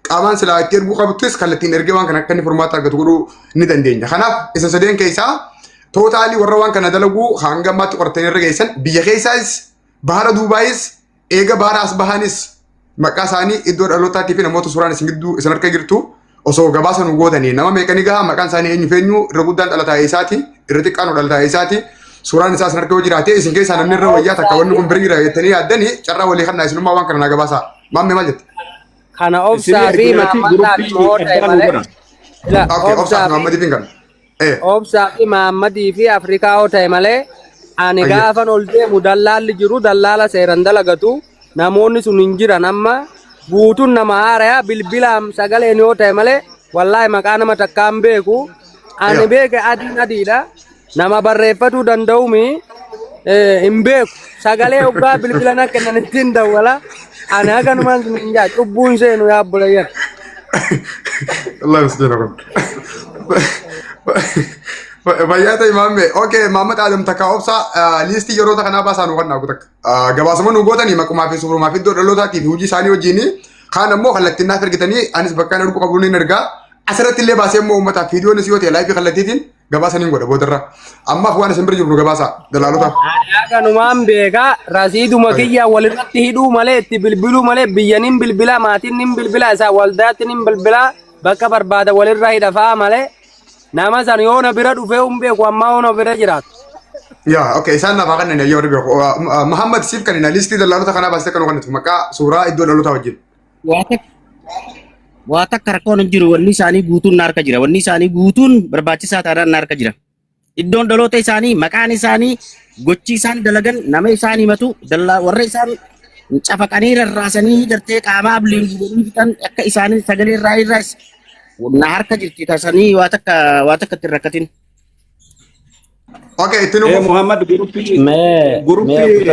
Qaamaan silaa itti erguu qabuttis kallattiin ergee waan kana akka inni furmaata argatu godhuu ni dandeenya. Kanaaf isa sadeen keessaa tootaalii warra waan kana dalaguu hanga ammaatti qoratanii irra geessan biyya keessaas bahara Duubaayis eega bahara as bahanis maqaa isaanii iddoo dhalootaatii fi namoota suuraan isin gidduu isin harka jirtu osoo gabaasa nu gootanii nama meeqanii gahaa maqaan isaanii eenyu fi eenyu irra guddaan dhalataa isaati irra xiqqaan dhalataa isaati suuraan isaa isin harka yoo jiraate isin keessaa namni irra wayyaa takka wanni kun bira jira jettanii yaaddanii carraa walii kannaa isinummaa waan kana naa gabaasaa maammee maal jette? Kana Isinii obsaa fi erginaatii Mahammadaan guruppii moo ta'e addaa nu malee. godha. Ila Okay, obsaa obsaa fi fi Mahammadiif hin kennu. Obsaa fi Mahammadii fi Afrikaa yoo ta'e malee ani gaafan ol deemu dallaalli jiru dallaala seeran dalagatu namoonni sun hin jiran amma guutuun nama haaraya bilbilaan sagaleen yoo ta'e malee wallaahi maqaa nama takkaan beeku ani beeke adiin adiidha nama barreeffatuu danda'umi hin beeku sagalee hoggaa bilbila na kennan ittiin dawwala ani haganumaan sun hin jaa cubbuun seenu yaa obboleeyyan. Allah miskiina kun. Fayyaa ta'e maammee. Okay, Mahammad Adam takka obsa liistii yeroota kanaa baasaa nu kannaa takka. Gabaasuma nu gootanii maqumaa fi suurumaa fi iddoo dhalootaatii fi hojii isaanii wajjin kaan ammoo kallattiin naaf ergitanii anis bakka inni ergu qabu ni ergaa. Asirratti illee baasee immoo uummataaf viidiyoonis yoo ta'e laayifii kallattiitiin gabaasa niin godha boodarra. Ammaaf waan isin bira jiru nu gabaasa dalaalota. Ani haganumaan beekaa rasiiduma kiyya walirratti hidhuu malee itti bilbiluu malee biyya nin bilbilaa maatiin nin bilbilaa isaa waldaatti nin bilbilaa bakka barbaada walirra hidha fa'aa malee nama san yoo na bira dhufee hin beeku ammaa yoo na bira jiraatu. Yaa okay isaan naaf haa kanneen yoo beeku. Muhammad siif kanneen liistii dalaalota kanaa baastee kan kennitu maqaa suuraa iddoo dhalootaa wajjin. Waa takka rakkoon hin jiru wanni isaanii guutuun na harka jira wanni isaanii guutuun barbaachisaa taanaan na harka jira. Iddoon dhaloota isaanii maqaan isaanii gochi isaan dalagan nama isaan himatu dallaa warra isaan cafaqanii rarraasanii gartee qaama abliin godhanii fixan akka isaanii sagalee irraa irraas na harka jirti tasanii waa takka itti hin rakkatin. Okay itti nu fufu. Muhammad guruppii Mee guruppii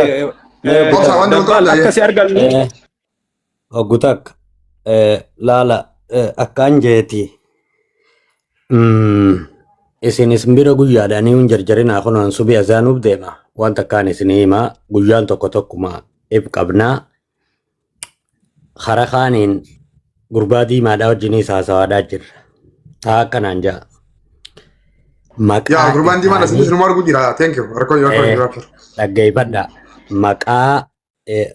mee Obsa waan dabbaal dabaltu akkasi argannu Hoggu takka laala akkaan jeeti. Isin isin bira guyyaadhaan hin jarjarinaa kunuun subii azaanuuf deema. Waan takkaan isin himaa guyyaan tokko tokkuma if qabnaa. Hara kaaniin gurbaa diimaadhaa wajjiniis haasawaadhaa jirra. Taa akkanaan ja'a. Yaa Maqaa gurbaan diimaan asitti isaanii isinuma arguu jira. Thank you. Rakkoo rakkoo eh, rakkoo. dhaggeeffadhaa. Maqaa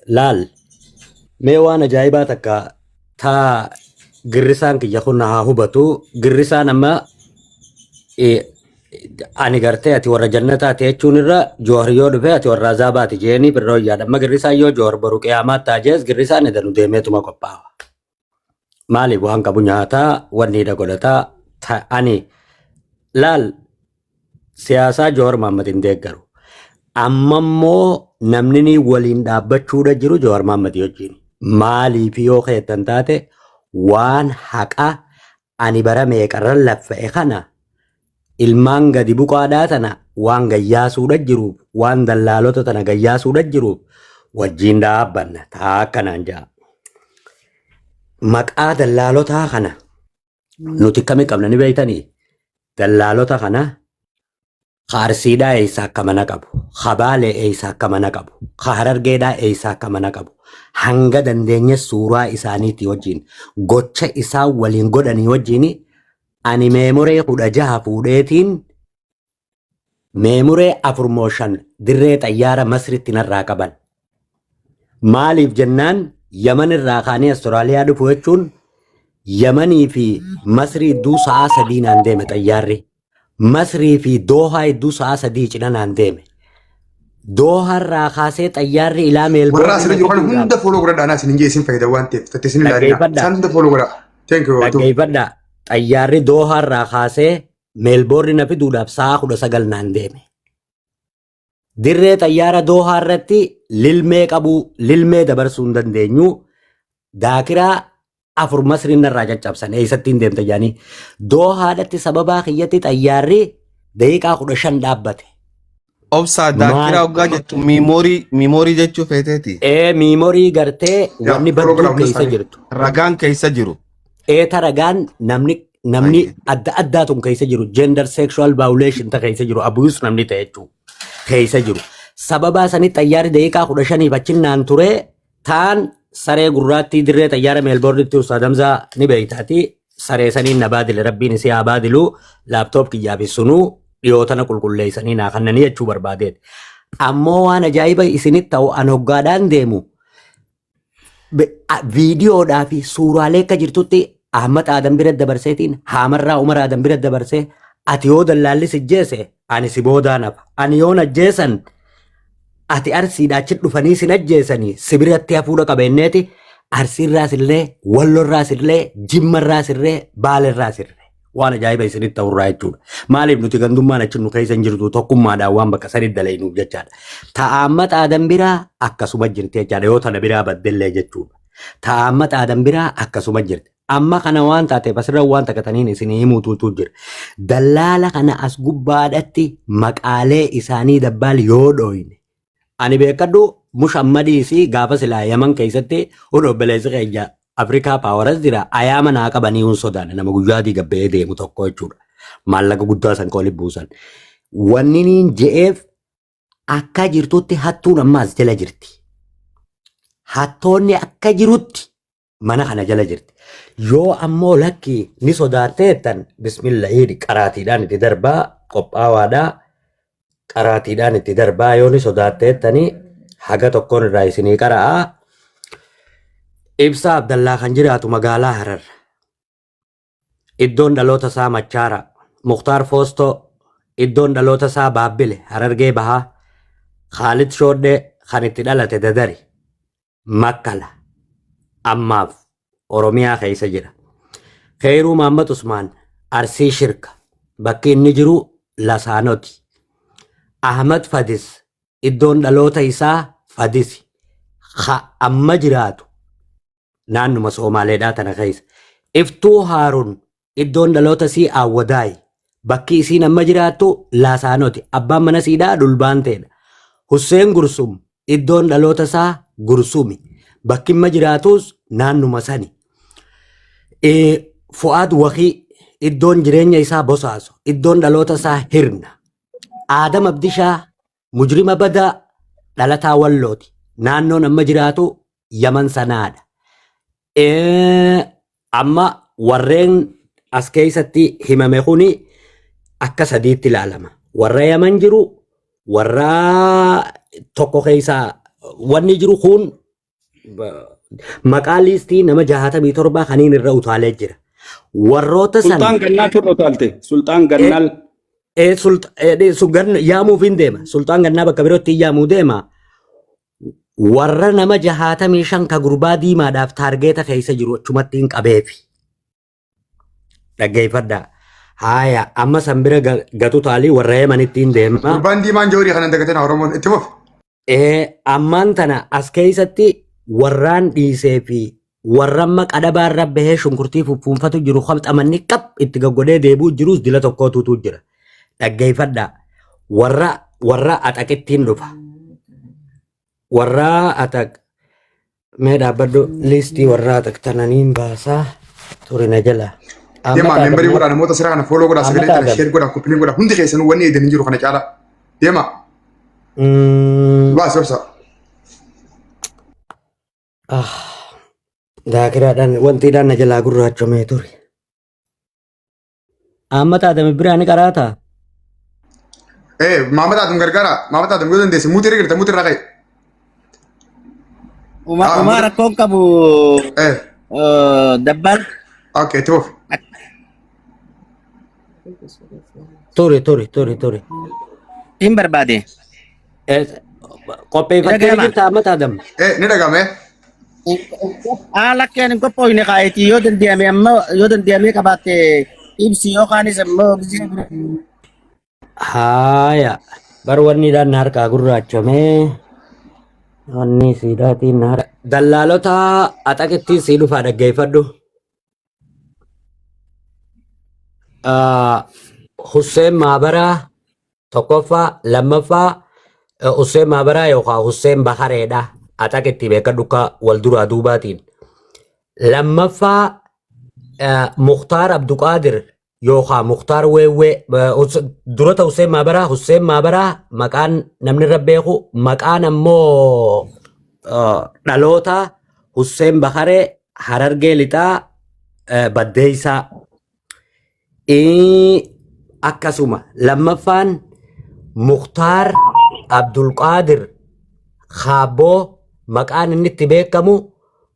laal mee waan ajaa'ibaa takka taa girrisaan kiyya kun haa hubatu. Girrisaan amma ani gartee ati warra jannataati jechuun irra Joowar yoo dhufe ati warra azaabaati jeeni birroo yaada. Amma girrisaan yoo Joowar boru qiyaamaatti taajees girrisaan edanu deemeetuma qophaa'a. Maaliif waan qabu nyaataa wanni hidha godhataa ani laal siyaasaa Joowar Mahaammad hin deeggaru. Amma immoo namni ni waliin dhaabbachuudha jiru Joowar Mahaammad wajjin. Maaliif yoo keettan taate waan haqa ani bara meeqarran laffa'e kana ilmaan gadi buqaadhaa tana waan gayyaasuudha jiruuf waan dallaalota tana gayyaasuudha jiruuf wajjin dhaabbanna taa akkanaan ja'a. Maqaa dallaalotaa kana nuti akkami qabna ni beektanii? Dallaalota kana ka Arsiidhaa eessa akka mana qabu, ka Baalee eessa akka mana qabu, ka Harargeedhaa eessa akka mana qabu, hanga dandeenye suuraa isaaniitii wajjin gocha isaan waliin godhanii wajjin ani meemoree 16 fuudheetiin meemoree 4 moo 5 dirree xayyaara Masritti narraa qaban. Maaliif jennaan Yaman irraa kaanii Austraaliyaa dhufu jechuun Yamanii fi Masrii idduu sa'aa 3 naan deeme xayyaarri. Masrii fi Doohaa idduu sa'aa 3 cina naan deeme. Doohaa irraa kaasee xayyaarri ilaa Warra Meelboorni asirra na jiru kana fiduudhaaf hunda follow godhadhaa anaa isin hin jee isin fayyada waan ta'eef tattee isin ilaalina. dhaggeeffadhaa. Isaan hunda follow godhaa. Thank you. Atu. Dhaggeeffadhaa. Xayyaarri Doohaa irraa kaasee Meelboorni na fiduudhaaf sa'aa 19 naan deeme. Dirree xayyaara Doohaa irratti lilmee qabuu lilmee dabarsuu hin dandeenyu. Daakiraa 4 Masriin narraa caccabsan eessatti hin deemta jedhanii. Doohaadhatti sababaa kiyyatti xayyaarri daqiiqaa 15 dhaabbate. Obsaa daakiraa Maal hoggaa jettu miimoorii jechuu feeteeti. ee miimorii gartee Yaa wanni follow godhaa badduun hunda keessa isaanii. jirtu. Ragaan keessa jiru. Eeta ragaan namni namni Baay'ee. adda addaa tun keessa jiru gender sexual violation ta keessa jiru abuse namni ta'e jechuudha keessa jiru. Sababaa sanitti xayyaarri daqiiqaa 15f achinnaan ture taan saree gurraattii dirree xayyaara Meelboornitti Ustaaz Hamzaa ni beektaati. Saree saniin na baadile rabbiin isii haa baadilu laaptoop kiyyaa fi sunuu dhiyoo tana qulqulleessanii naa kannanii jechuu barbaadeet. Ammoo waan ajaa'iba isinitti ta'u an hoggaadhaan deemu viidiyoodhaa fi suuraalee akka jirtutti Ahmad Aadan bira dabarseetiin Haamarraa Umar Aadan bira dabarsee ati yoo dallaalli si jeese ani si boodaan hafa ani yoon ajjeesan ati arsiidhaa achi dhufanii sin ajjeesanii si biratti hafuudha qabeenneeti arsiirraas illee wallorraas illee jimmarraas illee baalerraas illee waan ajaa'iba isinitti ta'urraa jechuudha. Maaliif nuti gandummaan achi nu keessa hin jirtu tokkummaadhaan waan bakka sanitti dalaynuuf jechaadha. Ta'aamma xaadan biraa akkasuma jirti jechaadha yoo tana biraa baddellee jechuudha. Ta'aamma xaadan biraa akkasuma jirti. Amma kana waan taateef asirra waan takkataniin isinii himuutuutu jira. Dallaala kana as gubbaadhatti maqaalee isaanii dabbaal yoo dhooyne Ani beekadhu mushammadii fi gaafa silaa Yaman keessatti kun obboleessi keenya Afrikaa paawaras jira ayaama naa qabanii hun sodaanne nama guyyaa adii gabba'ee deemu tokko jechuudha. Maallaqa guddaa san kooli buusan. Wanni niin je'eef akka jirtutti hattuun ammaas jala jirti. Hattoonni akka jirutti mana kana jala jirti. Yoo ammoo lakki ni sodaatteettan bismillahii qaraatiidhaan itti darbaa qophaawaadhaa qaraatiidhaan itti darbaa yoo ni sodaatteettanii haga tokkoon irraa isinii qara'aa. Ibsaa Abdallaa kan jiraatu magaalaa Harar. Iddoon dhaloota isaa Machaara. Muktaar Foostoo iddoon dhaloota isaa Baabbile Harargee Bahaa. Khaalid Shoodhee kan itti dhalate Dadari. Makkala ammaaf Oromiyaa keessa jira. Keeyruu Mahammad Usmaan Arsii Shirka bakki inni jiru Lasaanoti. Ahmad Fadis iddoon dhaloota isaa Fadisi. Ka amma jiraatu naannuma Soomaaleedhaa tana keessa. Iftuu Haarun iddoon dhaloota isii Awwadaayi. Bakki isiin amma jiraattu Laasaanoti. Abbaan mana siidhaa Dhulbaanteedha. Husseen Gursum iddoon dhaloota isaa Gursumi. Bakki amma jiraatus naannuma sani. Fu'aad Wakii iddoon jireenya isaa Bosaaso, iddoon dhaloota isaa Hirna. Aadam Abdishaa mujrima badaa dhalataa Wallooti. Naannoon amma jiraatu Yaman sanaadha. Amma warreen as keessatti himame kuni akka sadiitti ilaalama. Warra Yaman jiru, warra tokko keessaa wanni jiru kun maqaa liistii nama 67 kaniin irra utaalee jira. Warroota san Sulxaan Gannaa turre utaalte. Sulxaan Gannaal. Yaamuuf hin deema. Sulxaan Gannaa bakka birootti yaamuu deema. Warra nama 65 ka gurbaa diimaadhaaf taargeeta keessa jiru achumatti hin qabeefi. Dhaggeeffadhaa. Haaya amma san bira gatu taalii warra Yemanitti hin deema. Gurbaan diimaan joorii kana dagateen Oromoon itti fufi. Ammaan tana as keessatti warraan dhiisee fi warra amma qadhabaa irra bahee shunkurtii fuffuunfatu jiru xamanni qab itti gaggodhee deebi'u jirus dila tokkootutu jira. Dhaggeeffadhaa. Warra warra axaqittiin dhufa. Warra axaq mee dhaabbadhu liistii warra axaq tananiin baasaa turina jala. Deemaa membarii godhaa namoota sirraa kana fooloo godhaa sagalee kana sheer godhaa koppiliin godhaa hundi keessanuu wanni eedan hin jiru kana caalaa. Deemaa. Baas obsa. Daakiraadhaan wantiidhaan na jalaa gurraachomee ture. Ahmad Adam biraa ni qaraataa? Maamad Adam gargaara. Maamad Adam yoo dandeesse muutii irra jirta muutii irraa ka'i. Uma rakkoon qabu dabbaal. Okay, itti fufi. Ture ture ture ture. Hin barbaade. Qopheeffattee Dhaga'ama. jirta Ahmad Adam? Ni dhaga'ame. Haa lakkeen hin qophoofne kaayetii yoo danda'ame amma yoo danda'ame qabaatte ibsi yookaanis ammoo gisee bira. Haaya. Bar wanni dhaan na harkaa gurraachomee. Wanni siidhaatiin na harka. Dallaalota axaqittiin sii dhufaa dhaggeeffadhu. Husseen Maabaraa tokkoffaa lammaffaa Husseen Maabaraa yookaan Husseen Bahareedha. Axaqitti beekadhu akka wal duraa duubaatiin. Lammaffaa Muktaar Abduqaadir yookaan Muktaar Weewwee durata Husseen Maabaraa Husseen Maabaraa maqaan namni irra beeku maqaan ammoo dhaloota Husseen Baharee Harargee Lixaa Baddeessaa. Akkasuma lammaffaan Muktaar Abdulqaadir Kaabboo maqaan inni itti beekamu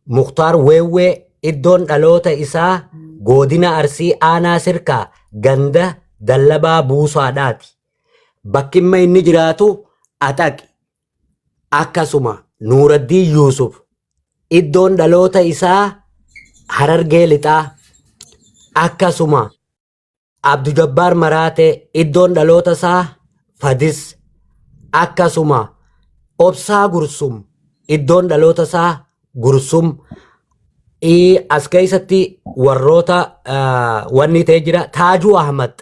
Muktaar Weewwee iddoon dhaloota isaa godina Arsii Aanaa Sirkaa ganda Dallabaa Buusaadhaati. Bakki imma inni jiraatu Axaqi. Akkasuma Nuuraddiin Yuusuf iddoon dhaloota isaa Harargee Lixaa. Akkasuma Abdu Jabbaar Maraatee iddoon dhaloota isaa Fadis. Akkasuma Obsaa Gursum iddoon dhaloota isaa Gursum. As keessatti warroota wanni ta'e jira. Taajuu Ahmad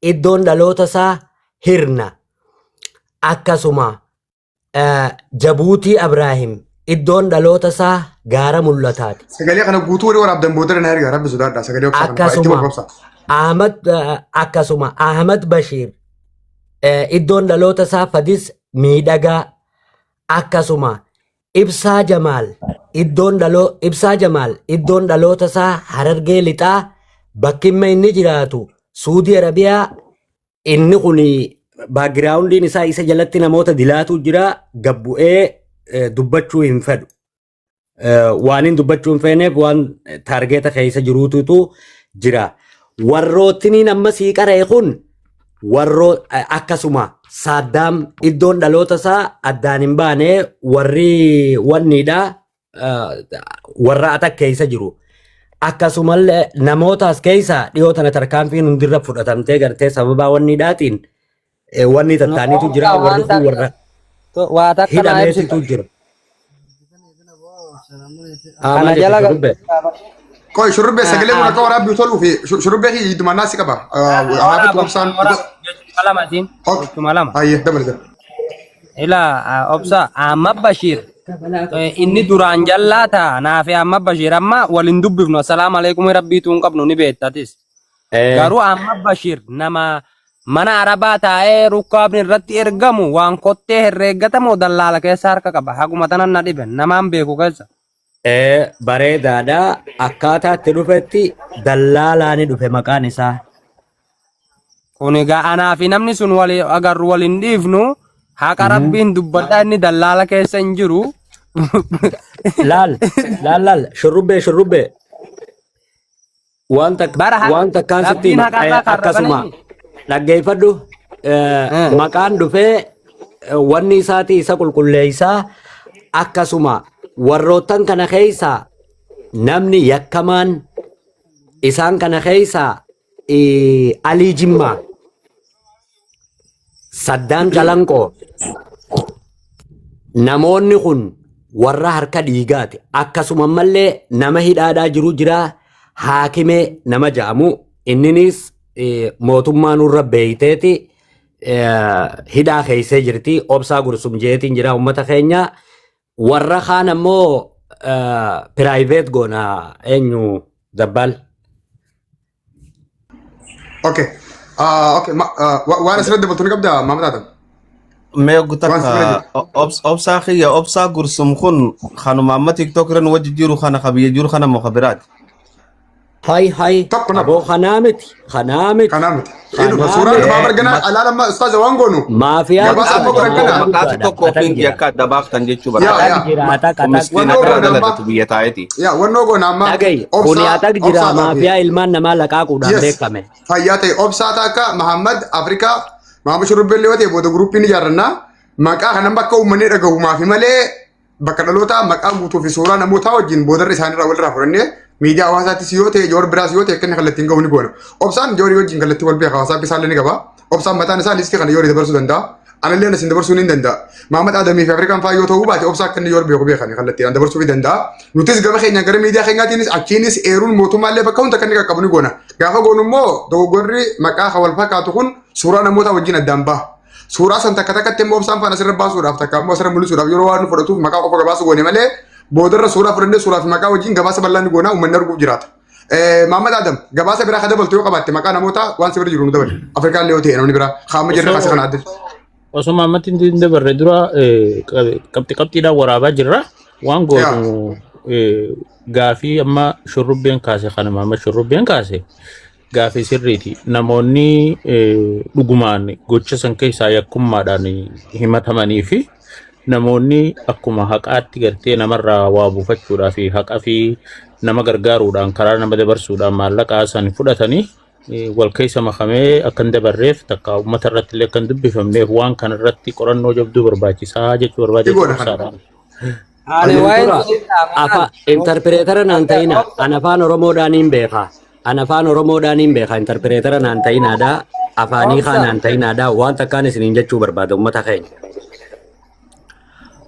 iddoon dhaloota isaa Hirna. Akkasuma Jabuutii Abraahim iddoon dhaloota isaa Gaara Mul'ataati. Sagalee kana guutuu walii waraabdan booda na erga rabbi sodaadha sagalee obsaa kana itti Akkasuma fufi obsaa. Ahmad akkasuma Ahmad Bashiir iddoon dhaloota isaa Fadis Miidhagaa. Akkasuma Ibsaa Jamaal iddoon dhaloo Ibsaa Jamaal iddoon dhaloota isaa Harargee Lixaa bakki inni jiraatu Suudii Arabiyaa. Inni kun baagiraawundiin isaa isa jalatti namoota dilaatu jira gabbu'ee dubbachuu hin fedhu. Waan hin dubbachuu hin feeneef waan taargeeta keessa jiruututu jira. Warroottiniin amma sii qara'e kun warroo akkasuma Saaddaam iddoon dhaloota isaa addaan hin baane warri wanniidha warra atak keessa jiru. Akkasumallee namoota as keessa dhiyoo tana tarkaanfiin hundirra fudhatamtee gartee sababaa wanniidhaatiin wanni tattaaniitu jira warri kun warra Waa takka naa ibsita. hidhameetitu jira. Kana Maal jette jala shurrubbee? Qoy shurrubbee sagalee kun akka waraabbii toluu fi shurrubbee kiyya jiddumannaa si qaba. Haafatti obsaan. Jechuma lama siin. Ok. Jechuma lama. Hayyee dabale dabale. Ila obsa Ahmad Bashir Inni duraan jallaa ta'a naafi amma Bashiir amma waliin dubbifnu assalaamu alaikum rabbiitu hin qabnu ni beektatis. Garuu amma Bashiir nama mana arabaa taa'ee rukkaabni irratti ergamu waan kottee herreeggatamoo dallaala keessa harka qaba. Haguma tanan na dhibe namaan beeku keessa. Bareedaadha. Akkaataa itti dhufetti dallaalaani dhufe maqaan isaa. Kun egaa anaa fi namni sun wali agarru wal hin dhiifnu haqa rabbiin dubbadhaa inni dallaala keessa hin jiru. Laal laal laal shurrubbee shurrubbee waan takka Bara haqa waan takkaan sitti rabbiin hima haqa irraa karra akkasuma bananii. dhaggeeffadhu maqaan dhufee wanni isaatii isa qulqulleessaa akkasuma warroottan kana keessaa namni yakkamaan isaan kana keessaa Alii Jimmaa, Saddaam Calanqoo, namoonni kun warra harka dhiigaati. Akkasuma ammallee nama hidhaadhaa jiru jira haakimee nama jedhamu inninis mootummaa nurra beeyteeti hidhaa keessee jirti. Obsaa Gursum jeetiin jira uummata keenya. Warra kaan ammoo piraayiveet goona eenyu dabbaal. Okay. Okay. Waan asirratti dabaltu ni qabdaa maama taatan? Mee oggu Waan sirra takka jiru. obsaa kiyya obsaa gursum kun kanuma amma tiktok irra nu wajji jiru kana ka biyya jiru kana moo ka biraati? Hay hay Tokko nama. aboo kanaa miti kanaa miti Kanaa miti. Inni dhufa. kanaa Suuraan miti. dhufaa bargana alaala amma ustaaza waan goonu. Maafiyaa Gabaasa amma guddaadha godhan maafiyaa kana. Maqaatu guddaadha tokko atak ofiin jira yakka adda baaftan jechuu Yaa barbaada. atak yaa. jira atak Kun atak miskiina Wannoo biraa goona amma. dalagatu biyya taa'eeti. Yaa wannoo goona amma. dhagayi kuni Obsaa atak jira obsaa taate. maafiyaa ilmaan namaa laqaaquudhaan Yes. beekame. Fayyaa ta'e obsaa taakka Mahammad Afrikaa Mahamad Shurrubbellee yoo ta'e booda guruppii ni ijaarrannaa. Maqaa kanan bakka uummanni dhagahu maafi malee bakka dhalootaa maqaa guutuu fi suuraa namootaa wajjin boodarra isaanirraa walirraa fudhannee miidiyaa hawaasaattis yoo ta'e joor biraas yoo ta'e akka inni kallattiin gahu ni goona. Obsaan joorii wajjin kallattii wal beeka hawaasaa isaallee ni qaba. Obsaan mataan isaa listii kana yoorii dabarsuu danda'a. Anallee asin dabarsuu ni danda'a. Mahamad Adamii fi Afrikaan faa yoo ta'uu baate obsaa akka inni yoor beeku beekan kallattiidhaan dabarsuu ni danda'a. Nutis gama keenya gara miidiyaa keenyaatiinis achiinis eeruun mootummaallee bakka hunda akka inni qaqqabu ni goona. Gaafa goonu immoo dogoggorri maqaa kan wal fakkaatu kun suuraa namootaa wajjin addaan baha. Suuraa san takka takkatti immoo obsaan faana asirra baasuudhaaf takka immoo asirra mul'isuudhaaf yeroo waan nu fudhatuuf maqaa qofa gabaasa goone malee boodarra suuraa fudhannee suuraa fi maqaa wajjin gabaasa bal'aa ni goona uummanni arguuf jiraata. Mahammad Adam gabaasa biraa ka dabaltu yoo qabaatte maqaa namoota waan si bira jiru nu dabali. Afrikaan illee yoo ta'e namni biraa kaama jirre kaasa kana adda. Osoo Mahammad hin dabarre dura qabxi qabxiidhaan waraabaa jirra. Waan goonu gaafii amma shurrubbeen kaase kana Mahammad shurrubbeen kaase gaafii sirriiti. Namoonni dhugumaan gocha san keessaa yakkummaadhaan himatamanii fi namoonni akkuma haqaatti gartee namarraa waa buufachuudhaa fi haqa fi nama gargaaruudhaan karaa nama dabarsuudhaan maallaqaa san fudhatanii wal keessa makamee akka hin dabarreef takka uummata irratti illee akka hin dubbifamneef waan kana irratti qorannoo jabduu barbaachisaa jechuu barbaade Igoodha kana. obsaadhaan. Ani waa'ee Tura sunirraa afa maal? interpreetara naan ta'ina an afaan Oromoodhaan hin beeka. An afaan Oromoodhaan hin beeka interpreetara naan ta'inaadha. Afaanii kaa Obsa. naan ta'inaadha. Waan takkaan isiniin jechuu barbaada uummata keenya.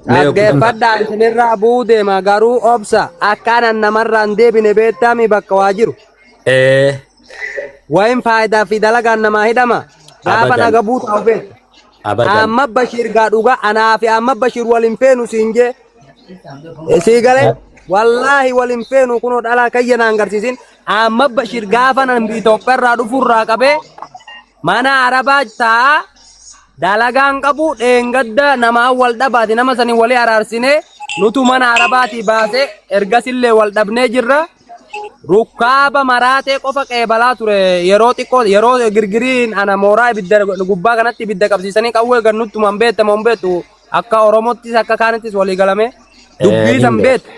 Mee oggu takka. Dhaggeeffadhaa isinirraa bu'uu deema garuu obsa akkaanan namarraa hin deebine beektaami bakka waa jiru. Wayin faayidaa fi dalagaan namaa hidhama. Gaafa Abadan. naga buutaa of beekta. Abadan. Amma Bashiir gaa dhugaa anaa fi amma Bashiir wal hin feenu siin jee. Sii galee wallaahi wal hin feenu kunoo dhalaa kayya naan garsiisin. Amma Bashiir gaafa nan Itoophiyaa irraa dhufurraa qabee mana Arabaa taa'aa dalagaan qabu dheengadda namaa wal dhabaati nama sanii walii araarsinee nutu mana Arabaatii baasee ergasillee wal dhabnee jirra. Rukkaaba maraatee qofa qeebalaa ture yeroo xiqqoo yeroo girgiriin ana mooraa ibidda gubbaa kanatti ibidda qabsiisanii qawwee gannuttumaan beektamu hin beektu akka Oromottis akka kaanittis walii galame dubbii Nin san beeka. beektu.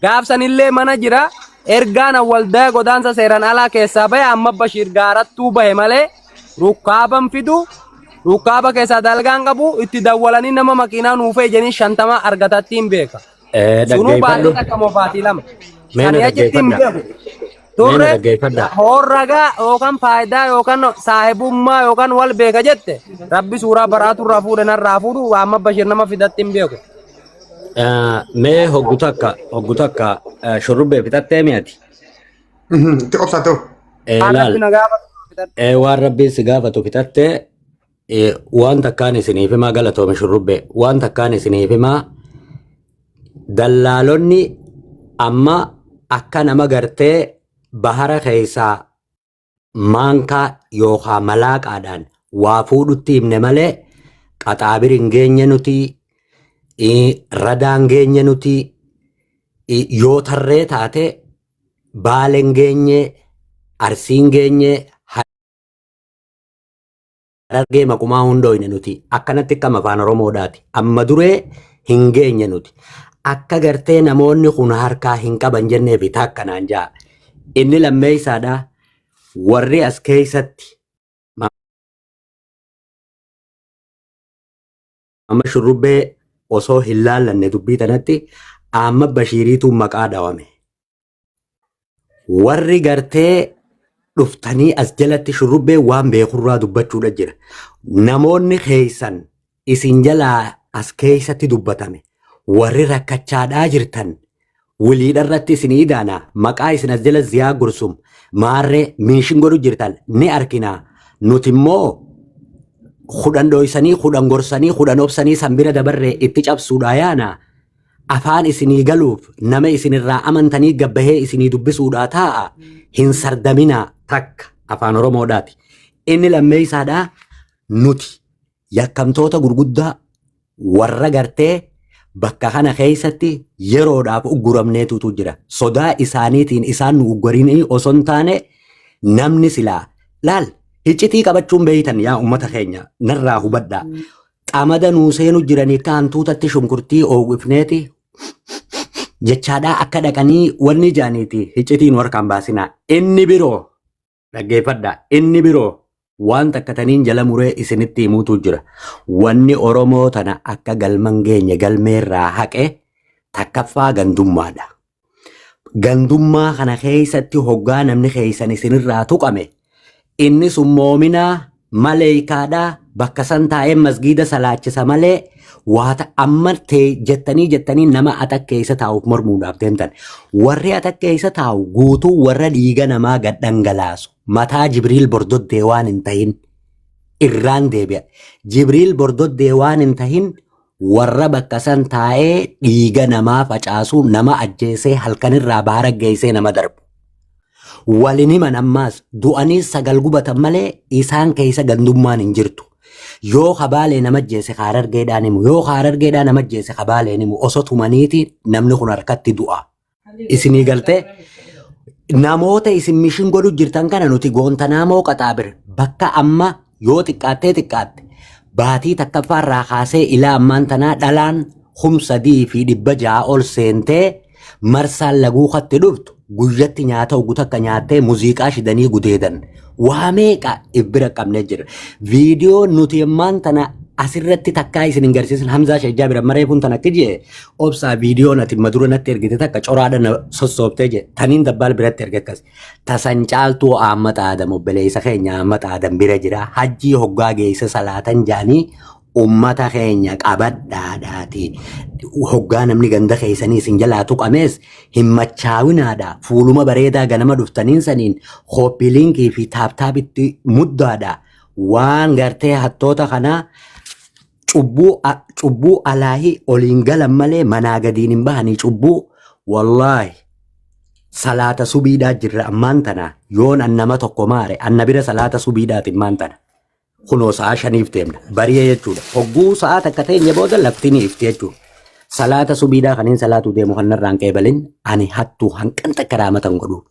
Gaafsanillee mana jira ergaan waldaa godaansa seeraan alaa keessaa bahe amma Bashiir gaarattuu bahe malee rukkaaban fidu rukkaaba keessaa dalgaan qabu itti dawwalanii nama makiinaa nuufee jedhanii 50 argatatti hin beeka. Sunuu baatii Dhaggeeffadhu. takka moo baatii lama. Mee na Sanii achitti hin dhaggeeffadha. beeku. Mee na Turre dhaggeeffadha. horragaa yookaan faayidaa yookaan saahibummaa yookaan wal beeka jette rabbi suuraa baraatu irraa fuudhe narraa fuudhu amma Bashiir nama fidatti hin beeku. Mee hoggu takka hoggu takka shurrubbee fixattee mi'ati. Itti obsaa ta'u. Waan Laal rabbi na gaafatu fixadhu. waan rabbiin si gaafatu fixattee waan takkaan isiniif himaa galatoome shurrubbee waan takkaan isiniif himaa Dallaalonni amma akka nama gartee bahara keessaa maankaa yookaan malaaqaadhaan waa fuudhutti himne malee qaxaabir hin geenye nuti, radaan geenye nuti, yoo tarree taate Baaleen geenye, Arsiin geenye, Harargee maqumaa hundooyne nuti. Akkanatti akkam afaan Oromoodhaati. Amma duree hin geenye nuti. Akka gartee namoonni kun harkaa hin qaban jenneefi takkanaan ja'a. Inni lammeessaadha. Warri as keessatti amma shurrubbee osoo hin laallanne dubbii tanatti amma Bashiiriitu maqaa dhawame. Warri gartee dhuftanii as jalatti shurrubbee waan beekurraa dubbachuudha jira. Namoonni keessan isin jalaa as keessatti dubbatame warri rakkachaadhaa jirtan wiliidha irratti isin idaana maqaa isin as jala ziyaa gursum maarree miishin godhu jirtan ni arkina. Nuti immoo 10 dhoysanii 10 gorsanii 10 obsanii san bira dabarree itti cabsuudhaa yaana. Afaan isinii galuuf nama isin irraa amantanii gabbahee isinii dubbisuudhaa taa'a hin sardaminaa takka afaan Oromoodhaati. Inni lammeessaadhaa nuti yakkamtoota gurguddaa warra gartee bakka kana keessatti yeroodhaaf ugguramneetutu jira. Sodaa isaaniitiin isaan nu uggurinii osoo hin taane namni silaa laal hiccitii qabachuun beeytan yaa ummata keenya narraa hubadhaa. Qamada nuu seenu jiranii akka hantuutatti shunkurtii oowwifneeti jechaadhaa akka dhaqanii wanni jaaniiti hiccitii nu harkaan baasinaa. Inni biroo dhaggeeffadhaa. Inni biroo waan takka taniin jala muree isinitti himuutu jira. Wanni Oromoo tana akka galman geenye galmeerraa haqe takkaffaa gandummaadha. Gandummaa kana keessatti hoggaa namni keessan isinirraa tuqame inni sun moominaa maleeykaadha bakka san taa'ee masgiida salaachisa malee waata amma tee jettanii jettanii nama atak keessa taa'uuf mormuudhaaf deemtan. Warri atak keessa taa'u guutuu warra dhiiga namaa gad dhangalaasu mataa Jibriil Bordoddee waan hin tahin irraan deebi'a. Jibriil Bordoddee waan hin tahin warra bakka san taa'ee dhiiga namaa facaasu nama ajjeesee halkanirraa baara geessee nama darbu. Walin himan ammaas du'anii sagal gubatan malee isaan keessa gandummaan hin jirtu. Yoo kabaalee nama ajjeese kaarargeedhaan himu yoo kaarargeedhaan nama ajjeese kabaaleen himu osoo tumaniiti namni kun harkatti du'a. Isinii galtee namoota isin mishin godhu jirtan kana nuti Goontanamoo Qaxaabir bakka amma yoo xiqqaattee xiqqaatte baatii takkaffaa irraa kaasee ilaa ammaan tanaa dhalaan 3600 ol seentee marsaan laguu katti dhuftu guyyatti nyaata ogu takka nyaattee muziiqaa shidanii gudeedan waa meeqa if bira qabnee jira. Viidiyoo nuti ammaan tana asirratti takkaa isin hin garsiisin Hamzaa Sheekh Jaabir amma reefuun tan akka jee obsaa viidiyoon ati madura natti ergite takka coraadha na sossoobtee jee taniin dabbaal biratti erge akkas tasan caaltuu Ahmad Aadam obboleessa keenya Ahmad Aadam bira jira hajjii hoggaa geessa salaatan jaanii ummata keenya qabadhaadhaati hoggaa namni ganda keessanii isin jalaa tuqamees hin machaawinaadha fuuluma bareedaa ganama dhuftaniin saniin kooppii liinkii fi taaptaapitti muddaadha waan gartee hattoota kanaa cubbuu cubbuu alaahi oliin galan malee manaa gadiin hin bahanii cubbuu wallaahi salaata subiidhaa jirra ammaan tana yoon an nama tokko maare anna bira salaata subiidhaati ammaan tana kunoo sa'a shaniif deemna bari'ee jechuudha hogguu sa'a takka teenye booda lafti ni ifti jechuudha salaata subiidhaa kaniin salaatuu deemu kan narraan qeebalin ani hattuu hanqan takka raamatan godhuuf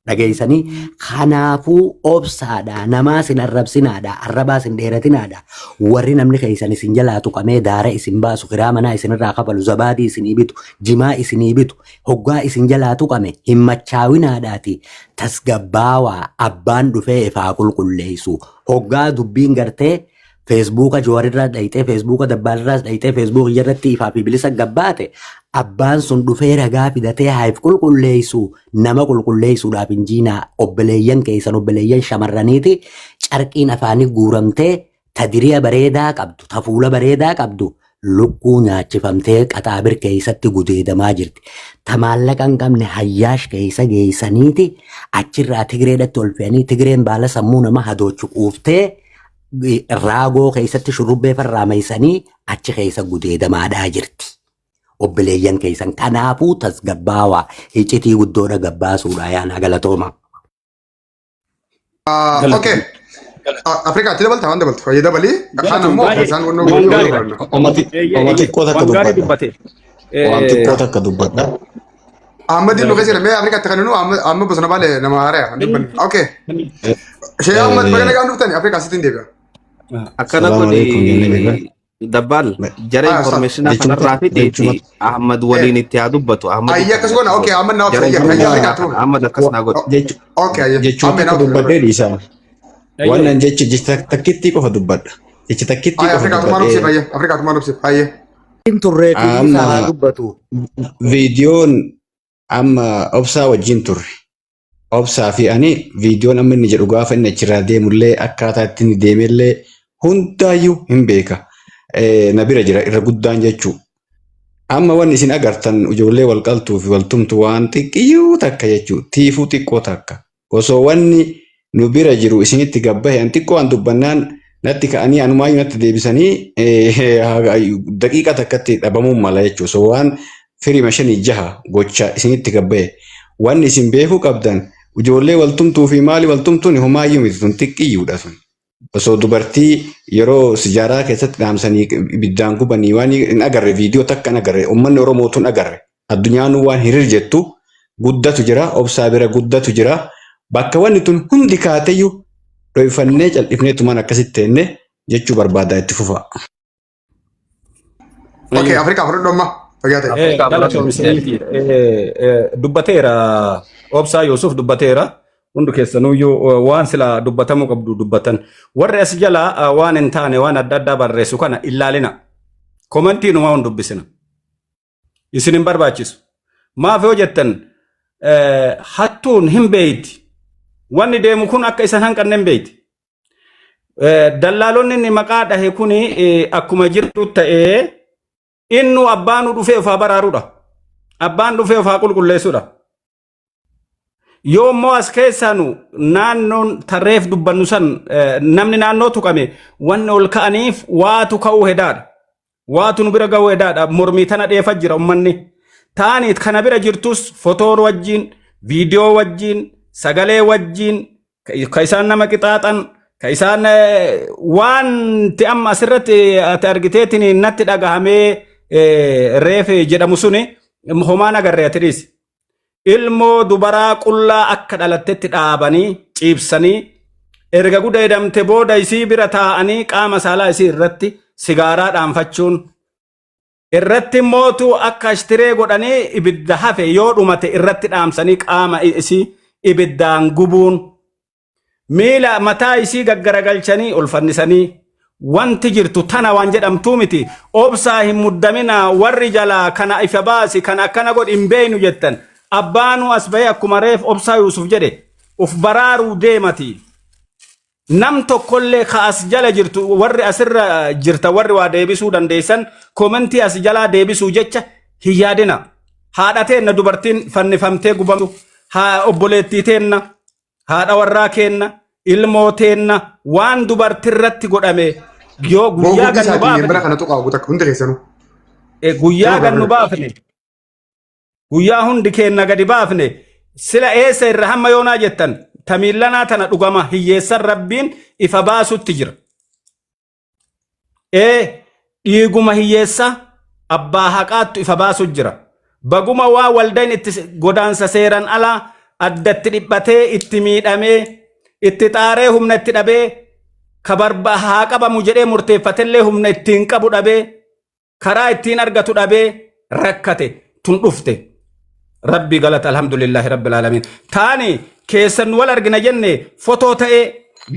dhageessanii kanaafuu obsaadha namaa sin arrabsinaadha arrabaa sin dheeratinaadha warri namni keessan isin jalaa tuqamee daara isin baasu kiraa manaa isinirraa kafalu zabaadii isinii bitu jimaa isinii bitu hoggaa isin jalaa tuqame hin machaawinaadhaati tasgabbaawaa abbaan dhufee ifaa qulqulleessu hoggaa dubbiin gartee feesbuuka Jawarirraa dhayxee feesbuuka Dabbaalirraas dhayxee feesbuuka irratti ifaa fi bilisa gabbaate abbaan sun dhufee ragaa fidatee haif qulqulleessu nama qulqulleessuudhaaf hin jiinaa obboleeyyan keessan obboleeyyan shamarraniiti carqiin afaanii guuramtee ta diriya bareedaa qabdu ta fuula bareedaa qabdu lukkuu nyaachifamtee qaxaabir keessatti gudeedamaa jirti. Ta maallaqa hin qabne hayyaash keessa geessaniiti achirraa Tigreedhatti ol fe'anii Tigreen baala sammuu nama hadoochu quuftee raagoo keessatti shurrubbee farraameessanii achi keessa gudeedamaadhaa jirti. Obboleeyyan keessan kanaafuu tasgabbaawaa iccitii guddoodha gabbaasuudha yaana galatooma. Okay. Afrikaatti dabalta waan dabaltu. Fayyada dabalii. Kaan ammoo Baay'ee isaan wannoo waan gochuu gaarii barbaanna. Oma xiqqoo takka waan gaarii dubbadha. dubbate. Waan xiqqoo takka dubbadha. Ahmadiin nu keessa mee Afrikaatti kan nu amma bosona baale nama haaraa kan dubbanne. Okay. Shee Ahmad baga nagaan dhuftani Afrikaa sitti hin deebi'a. Akkana Salaamu alaikum jennee godhi beekna. dabbaal jara Ah, informationa Jechuma kanarraa fideeti jechuma Ahmad waliin itti haa dubbatu. Ahmad Ayyi akkas goona. Okay Ahmad na jara obsa. Ayyi informationa Afrikaatti kana fufe. Ahmad akkas naa godhi. Okay ayyi. jechuma Ahmed na takka obsa. dubbadhee dhiisaa. Waan nan jechi jecha takkittii qofa dubbadha. Jecha takkittii Ayyi qofa Afrikaatti maan obsiif dubbadhee ayyi. Afrikaatti maan obsiif ayyi. Hin turree fi isaa haa amma dubbatu. viidiyoon amma obsaa wajjin turre. Obsaa fi ani viidiyoon amma inni jedhu gaafa inni achirraa deemullee akkaataa itti inni deemellee hundaayyuu hin beeka. Na bira jira irra guddaan jechuu. Amma wanni isin agartan ijoollee wal qaltuu fi wal tumtu waan xiqqiyyuu takka jechuu tiifuu xiqqoo takka. Osoo wanni nu bira jiru isinitti gabbahe an xiqqoo an dubbannaan natti ka'anii anumaayyuu natti deebisanii daqiiqa takkatti dhabamuun mala jechuudha. Osoo waan firima shanii jaha gocha isinitti gabbahe. Wanni isin beekuu qabdan ijoollee wal tumtuu fi maali wal tumtuun homaayyuu miti tun xiqqiyyuudha sun. Osoo dubartii yeroo sijaaraa keessatti dhaamsanii ibiddaan gubanii waan hin agarre viidiyoo takka hin agarre uummanni Oromootu hin agarre. Addunyaan waan hiriir jettu guddatu jira obsaa bira guddatu jira. Bakka wanni tun hundi kaateyyuu dhoyfannee cal'ifnee tumaan akkasitti teenne jechuu barbaada itti fufa. Okay Afrikaa fudhadhu amma. Fayyaa ta'e. Eh, Galatoom isiniiti. Dubbateera Obsaa Yuusuf dubbateera. Hundi keessanuyyuu waan sila dubbatamuu qabdu dubbatan. Warri as jalaa waan hin taane waan adda addaa barreessu kana ilaalina. Komentii numaa hin dubbisina. Isin hin barbaachisu. Maaf yoo jettan hattuun hin beeyti. Wanni deemu kun akka isan hanqanne hin beeyti. Dallaalonni inni maqaa dhahe kuni akkuma jirtu ta'ee innu abbaanu dhufee ofaa baraaruudha. Abbaan dhufee ofaa qulqulleessuudha. Yoo immoo as keessaa nu naannoon tarreef dubbannu san namni naannoo tuqame wanni ol ka'aniif waatu ka'uu hedaadha. Waatu nu bira ga'uu hedaadha. Mormii tana dheefa jira ummanni. Taaniit kana bira jirtus fotoon wajjin, viidiyoo wajjin, sagalee wajjin, ka isaan nama qixaaxan, ka isaan wanti amma asirratti ati argiteetiin natti dhagahamee reefe jedhamu suni homaan agarree ati dhiisi. Ilmoo dubaraa qullaa akka dhalattetti dhaabanii ciibsanii erga gudeedamte booda isii bira taa'anii qaama saalaa isii irratti sigaaraa dhaanfachuun irratti mootuu akka ashtiree godhanii ibidda hafe yoo dhumate irratti dhaamsanii qaama isii ibiddaan gubuun miila mataa isii gaggaragalchanii ol fannisanii wanti jirtu tana waan jedhamtuu miti obsaa hin muddamina warri jalaa kana ifa baasi kana akkana godhi hin beeynu jettan abbaanuu as bahee akkuma reef obsaa Yuusuf jedhe uf baraaruu deemati. Nam tokkollee ka as jala jirtu warri asirra jirta warri waa deebisuu dandeessan komentii as jalaa deebisuu jecha hin yaadina. Haadha teenna dubartiin fannifamtee gubamtu haa obboleettii teenna haadha warraa keenna ilmoo teenna waan dubartirratti godhame yoo guyyaa Guyyaa gannu isaatiin bira baafne kana tuqaa guutakka hundi keessanuu. guyyaa gannu baafne guyyaa hundi keenna gadi baafne sila eessa irra hamma yoonaa jettan tamiillanaa tana dhugama hiyyeessan rabbiin ifa baasutti jira. Ee dhiiguma hiyyeessa abbaa haqaattu ifa baasu jira. Baguma waa waldaan itti godaansa seeran alaa addatti dhiphatee itti miidhamee itti xaaree humna itti dhabee ka barba haa qabamu jedhee murteeffatellee humna ittiin qabu dhabee karaa ittiin argatu dhabee rakkate tun dhufte. Rabbi galata alhamdulillahi rabbil alamin. Taani keessan wal argina jenne fotoo ta'ee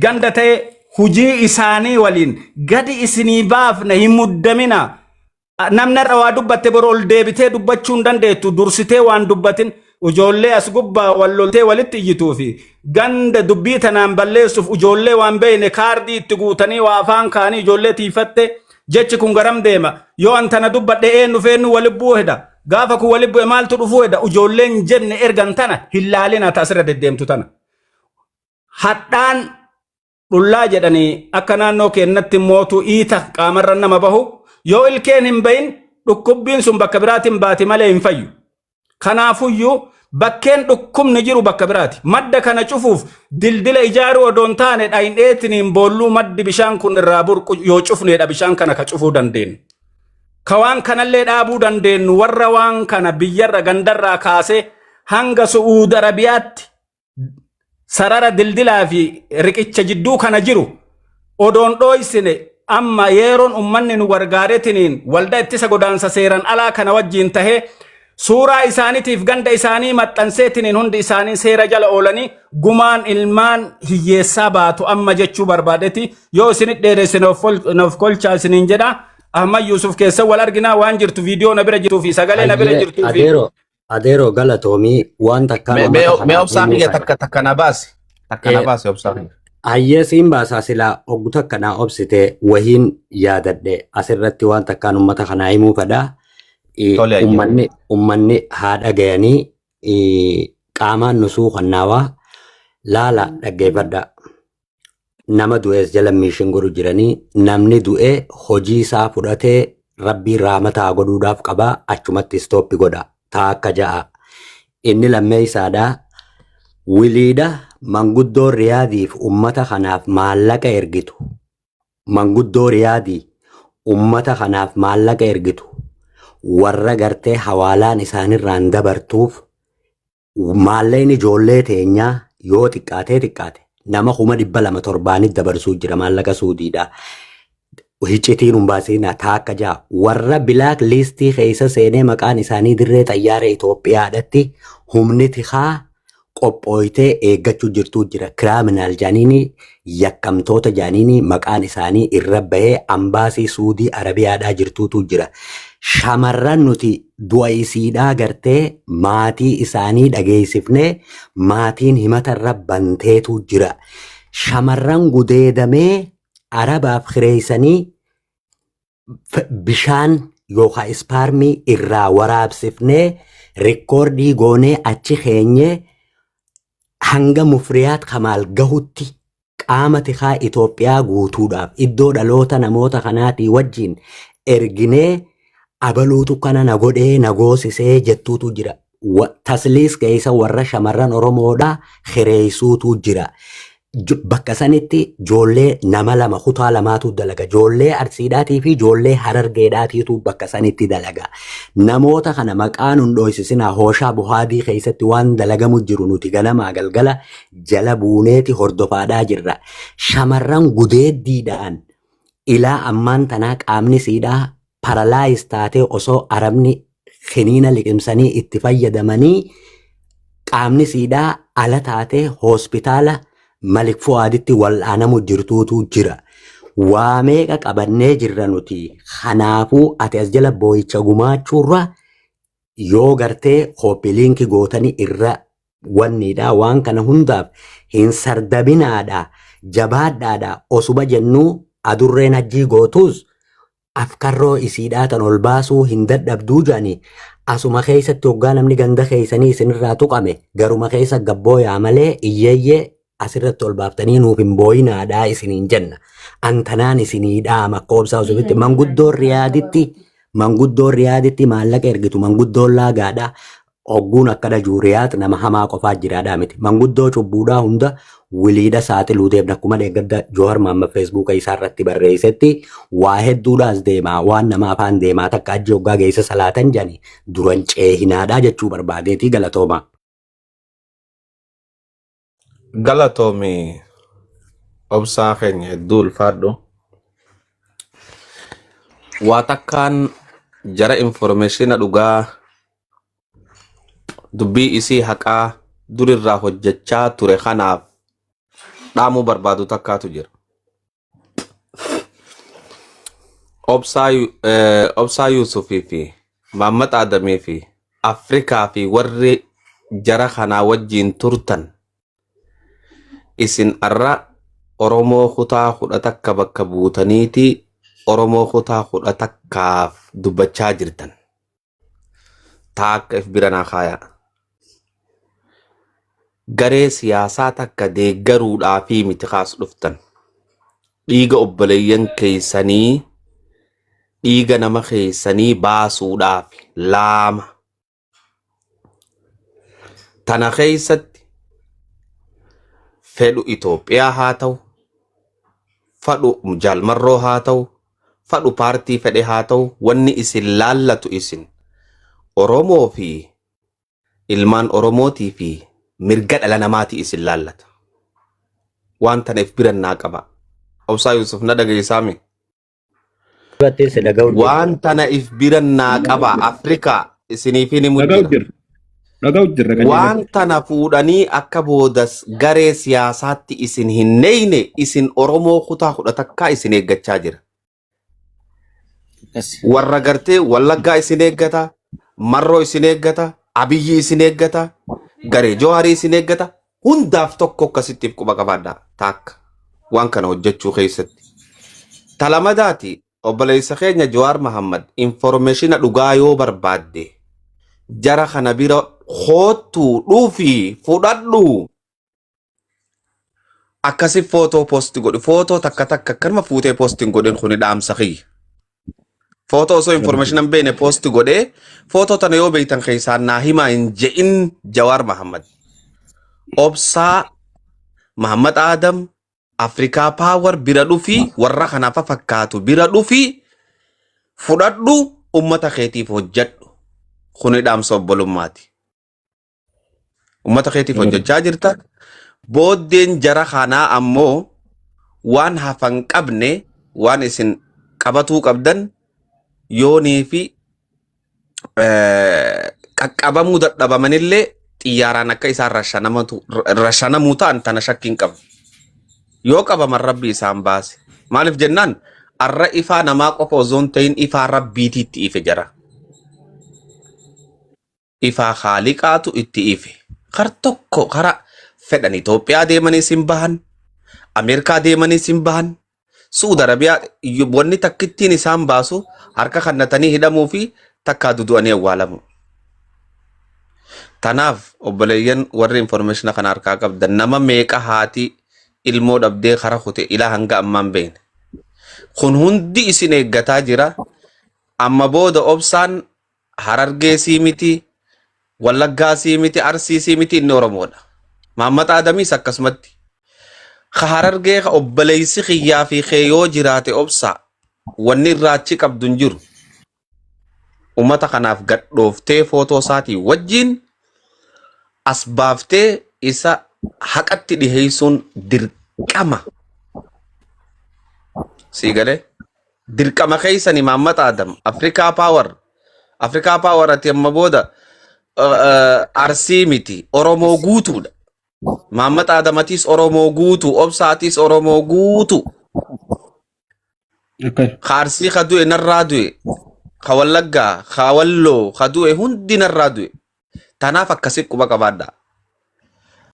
ganda ta'ee hujii isaanii waliin gadi isinii baafna hin muddamina. Namni har'a waa dubbatte boru ol deebitee dubbachuu hin dandeettu dursitee waan dubbatin ijoollee as gubbaa wal loltee walitti iyyituu fi ganda dubbii tanaan balleessuuf ijoollee waan beeyne kaardii itti guutanii waa afaan kaanii ijoollee tiifatte jechi kun garam deema yoo an tana dubbadhe eenyu feennu wali bu'uu heda gaafa kun wali bu'e maaltu dhufuu heda ijoolleen jenne ergan tana hin laalina ta asirra deddeemtu tana. Hadhaan dhullaa jedhanii akka naannoo keennatti mootuu iita qaamarra nama bahu yoo ilkeen hin bahin Dhukkubbiin sun bakka biraatiin baati malee hin fayyu. Kanaafuyyuu bakkeen dhukkubni jiru bakka biraati. Madda kana cufuuf dildila ijaaruu odoo hin taane dhayin'eetiniin boolluu maddi bishaan kun irraa burqu yoo cufneedha bishaan kana ka cufuu dandeenyu. Ka waan kanallee dhaabuu dandeenyu warra waan kana biyyarra gandarraa kaasee hanga Su'uud Arabiyaatti sarara dildilaa fi riqicha jidduu kana jiru odoon dhooysine amma yeroon ummanni nu gargaaretiniin waldaa ittisa godaansa seeran alaa kana wajjiin tahee suuraa isaaniitiif ganda isaanii maxxanseetiniin hundi isaanii seera jala oolanii gumaan ilmaan hiyyeessaa baatu amma jechuu barbaadeti yoo isinit dheeresse noof kolchaa isiniin jedha. Ahmad Yusuf keessa wal arginaa waan jirtu viidiyoo na bira jirtuu fi sagalee na bira Hayyee jirtuu fi adeero adeero galatoomii waan takkaan Mee uummata mee kanaaf obsaa himuu kiyya fedha. takka takka na baasi. Takka na Eh, baasi obsaa kiyya. Hayyee siin baasaa silaa oggu takka naa obsite wahiin yaadadhe asirratti waan takkaan uummata kanaa himuu fedha. Tole hayyee. Ummanni haa dhagayanii qaamaan nu suuqannaawaa laala dhaggeeffadha. Nama du'es jala miishin godhu jiranii namni du'e hojii isaa fudhatee rabbiin raamataa godhuudhaaf qabaa achumatti istooppi godha taa akka ja'a. Inni lammeessaadha wiliidha manguddoo riyaadiif ummata kanaaf maallaqa ergitu. Manguddoo riyaadii ummata kanaaf maallaqa ergitu warra gartee hawaalaan isaanirraan dabartuuf maallaqni ijoollee teenyaa yoo xiqqaatee xiqqaate nama 200,000 torbaanit dabarsuu jira maallaqa suudiidha. Hiccitiin hin baasina taakka ja'a warra black listii keessa seenee maqaan isaanii dirree xayyaara Itoophiyaadhatti humni tikaa qophooytee eeggachuu jirtuu jira. Criminal jaaniini yakkamtoota jaaniini maqaan isaanii irra bahee ambaasii Suudii Arabiyaadhaa jirtuutu jira. Shamarran nuti du'a isiidhaa gartee maatii isaanii dhageessifnee maatiin himata irra banteetu jira. Shamarran gudeedamee Arabaaf kireessanii bishaan yookaan ispaarmii irraa waraabsifnee rikkoordii goonee achi keenyee hanga Mufriyaat Kamaal gahutti qaama tikaa Itoophiyaa guutuudhaaf iddoo dhaloota namoota kanaatii wajjin erginee abaluutu kana na godhee na goosisee jettuutu jira. Tasliis keessa warra shamarran Oromoodhaa hireessuutu jira. Bakka sanitti ijoollee nama lama kutaa lamaatu dalaga. Ijoollee Arsiidhaatii fi ijoollee Harargeedhaatiitu bakka sanitti dalaga. Namoota kana maqaa nun dhoysisinaa hooshaa buhaadii keessatti waan dalagamu jiru nuti ganamaa galgala jala buuneeti hordofaadhaa jirra. Shamarran gudeeddiidhaan ilaa ammaan tanaa qaamni siidhaa paralaayis taatee osoo arabni kiniina liqimsanii itti fayyadamanii qaamni siidhaa ala taatee hospitaala Malik Fu'aaditti wal'aanamu jirtuutu jira. Waa meeqa qabannee jirra nuti. Kanaafuu ati as jala boo'icha gumaachuurra yoo gartee copy link gootanii irra wanniidha waan kana hundaaf hin sardabinaadha jabaadhaadha osuma jennuu adurreen hajjii gootuus afkarroo isiidhaa tan ol baasuu hin dadhabduu jedhanii asuma keessatti hoggaa namni ganda keessanii isinirraa tuqame garuma keessa gabbooyaa malee iyyeeyyee asirratti ol baaftanii nuuf hin booyinaadhaa isiniin jenna. Antanaan isinii dhaama akka obsaa osufitti manguddoon riyaaditti maallaqa ergitu manguddoon laagaadhaa hogguun akka dhajuu riyaad nama hamaa qofaa jiraadhaa miti. Manguddoo cubbuudhaa hunda wiliidha saaxiluu deemna akkuma deeggadda Joowar Maamma feesbuuka isaa irratti barreessetti waa hedduudhaas deemaa waan nama afaan deemaa takka ajji hoggaa geessa salaatan jedhani duran ceehinaadhaa jechuu barbaadeetii galatooma. Galatoomi obsaa keenya hedduu ulfaadhu. Waa takkaan jara informationa dhugaa dubbii isii haqaa durirraa hojjechaa ture kanaaf dhaamuu barbaadu takkaatu jira. Obsaa Yuusufii fi Maammat Adamii fi Afrikaa fi warri jara kanaa wajjiin turtan isin arra Oromoo kutaa 11 bakka buutaniiti Oromoo kutaa 11f dubbachaa jirtan. Taakka if bira naa kaayaa. Garee siyaasaa takka deeggaruudhaafii miti kaas dhuftan. Dhiiga obboleeyyan keessanii Dhiiga nama keessanii baasuudhaaf laama. Tana keessatti fedhu Itoophiyaa haa ta'u, fadhu jaalmarroo haa ta'u, fadhu paartii fedhe haa ta'u, wanni isin laallatu isin Oromoo fi ilmaan Oromootii fi mirga dhala namaati isin laallata. Waan tana if biran naa qaba. Obsaa Yusuf na dhageessaami. Dhugaatti si dhaga'u jirra. Waan tana if biran naa qaba. Afrikaa isiniifin himu Dhaga'u jira. jirra. Dhaga'u jirra qajeelatti. Waan tana fuudhanii akka boodas garee siyaasaatti isin hin neeyne isin Oromoo kutaa 11 isin eeggachaa jira. Akkas. Warra gartee Wallaggaa isin eeggata, Marroo isin eeggata, Abiyyi isin eeggata, garee Jawaarii isin eeggata. Hundaaf tokko akkasittiif quba qabaadha. Taakka waan kana hojjechuu keessatti. Talamadaati obboleessa keenya Jawaar Mahammad informationa dhugaa yoo barbaadde jara kana bira koottuu dhuufi fudhadhu. Akkasi footoo post godhi. Footoo takka takka akkanuma fuutee post hin godhin kuni dhaamsa kiyya. Footoo osoo information hin beekne post godhee footoo tana yoo beektan keessaan naa himaa hin je'in Jawaar Mahammad. Obsaa Mahammad Adam Afrikaa Power bira dhufi warra kanaaf fakkaatu bira dhufi fudhadhu ummata keetiif hojjedhu. Kuni dhaamsa obbolummaati. Ummata keetiif hojjechaa jirta. Booddeen jara kanaa ammoo waan hafan qabne waan isin qabatuu qabdan yoonii fi qaqqabamuu dadhabamanillee xiyyaaraan akka isaan rashanamuu ta'an tana shakkii hin qabu. Yoo qabaman rabbi isaan baase. Maaliif jennaan arra ifaa namaa qofa osoo hin ta'in ifaa rabbiitiitti ife jara. Ifaa haaliqaatu itti ife. Kar tokko kara fedhan Itoophiyaa deemanii sin bahan, Ameerikaa deemanii sin bahan, Su'ud Arabiyaa wanni takkittiin isaan baasu harka kannatanii hidhamuu fi takkaa dudu'anii awwaalamu. Tanaaf obboleeyyan warri information kana harkaa qabdan nama meeqa haati ilmoo dhabdee kara kute ilaa hanga ammaan beekne. Kun hundi isin eeggataa jira. Amma booda obsaan Harargee sii miti, Wallaggaa sii miti, Arsii sii miti inni Oromoodha. Mahammad Adamiis akkasumatti. Ka Harargee ka obboleessi kiyyaa fi kee yoo jiraate obsaa wanni irraa achi qabdu hin jiru. Ummata kanaaf gadhooftee footoo isaatii wajjin as baaftee isa haqatti dhiheessuun dirqama. Sii galee? Dirqama keessani Mahammad Adam Afrikaa Power Afrikaa Power ati amma booda Arsii miti Oromoo guutuudha. Mahammad Adamatis Oromoo guutuu Obsaatis Oromoo guutuu. Ka Arsii ka du'e narraa du'e ka Wallaggaa ka Walloo ka du'e hundi narraa du'e. Tanaaf akkasi quba qabaadha.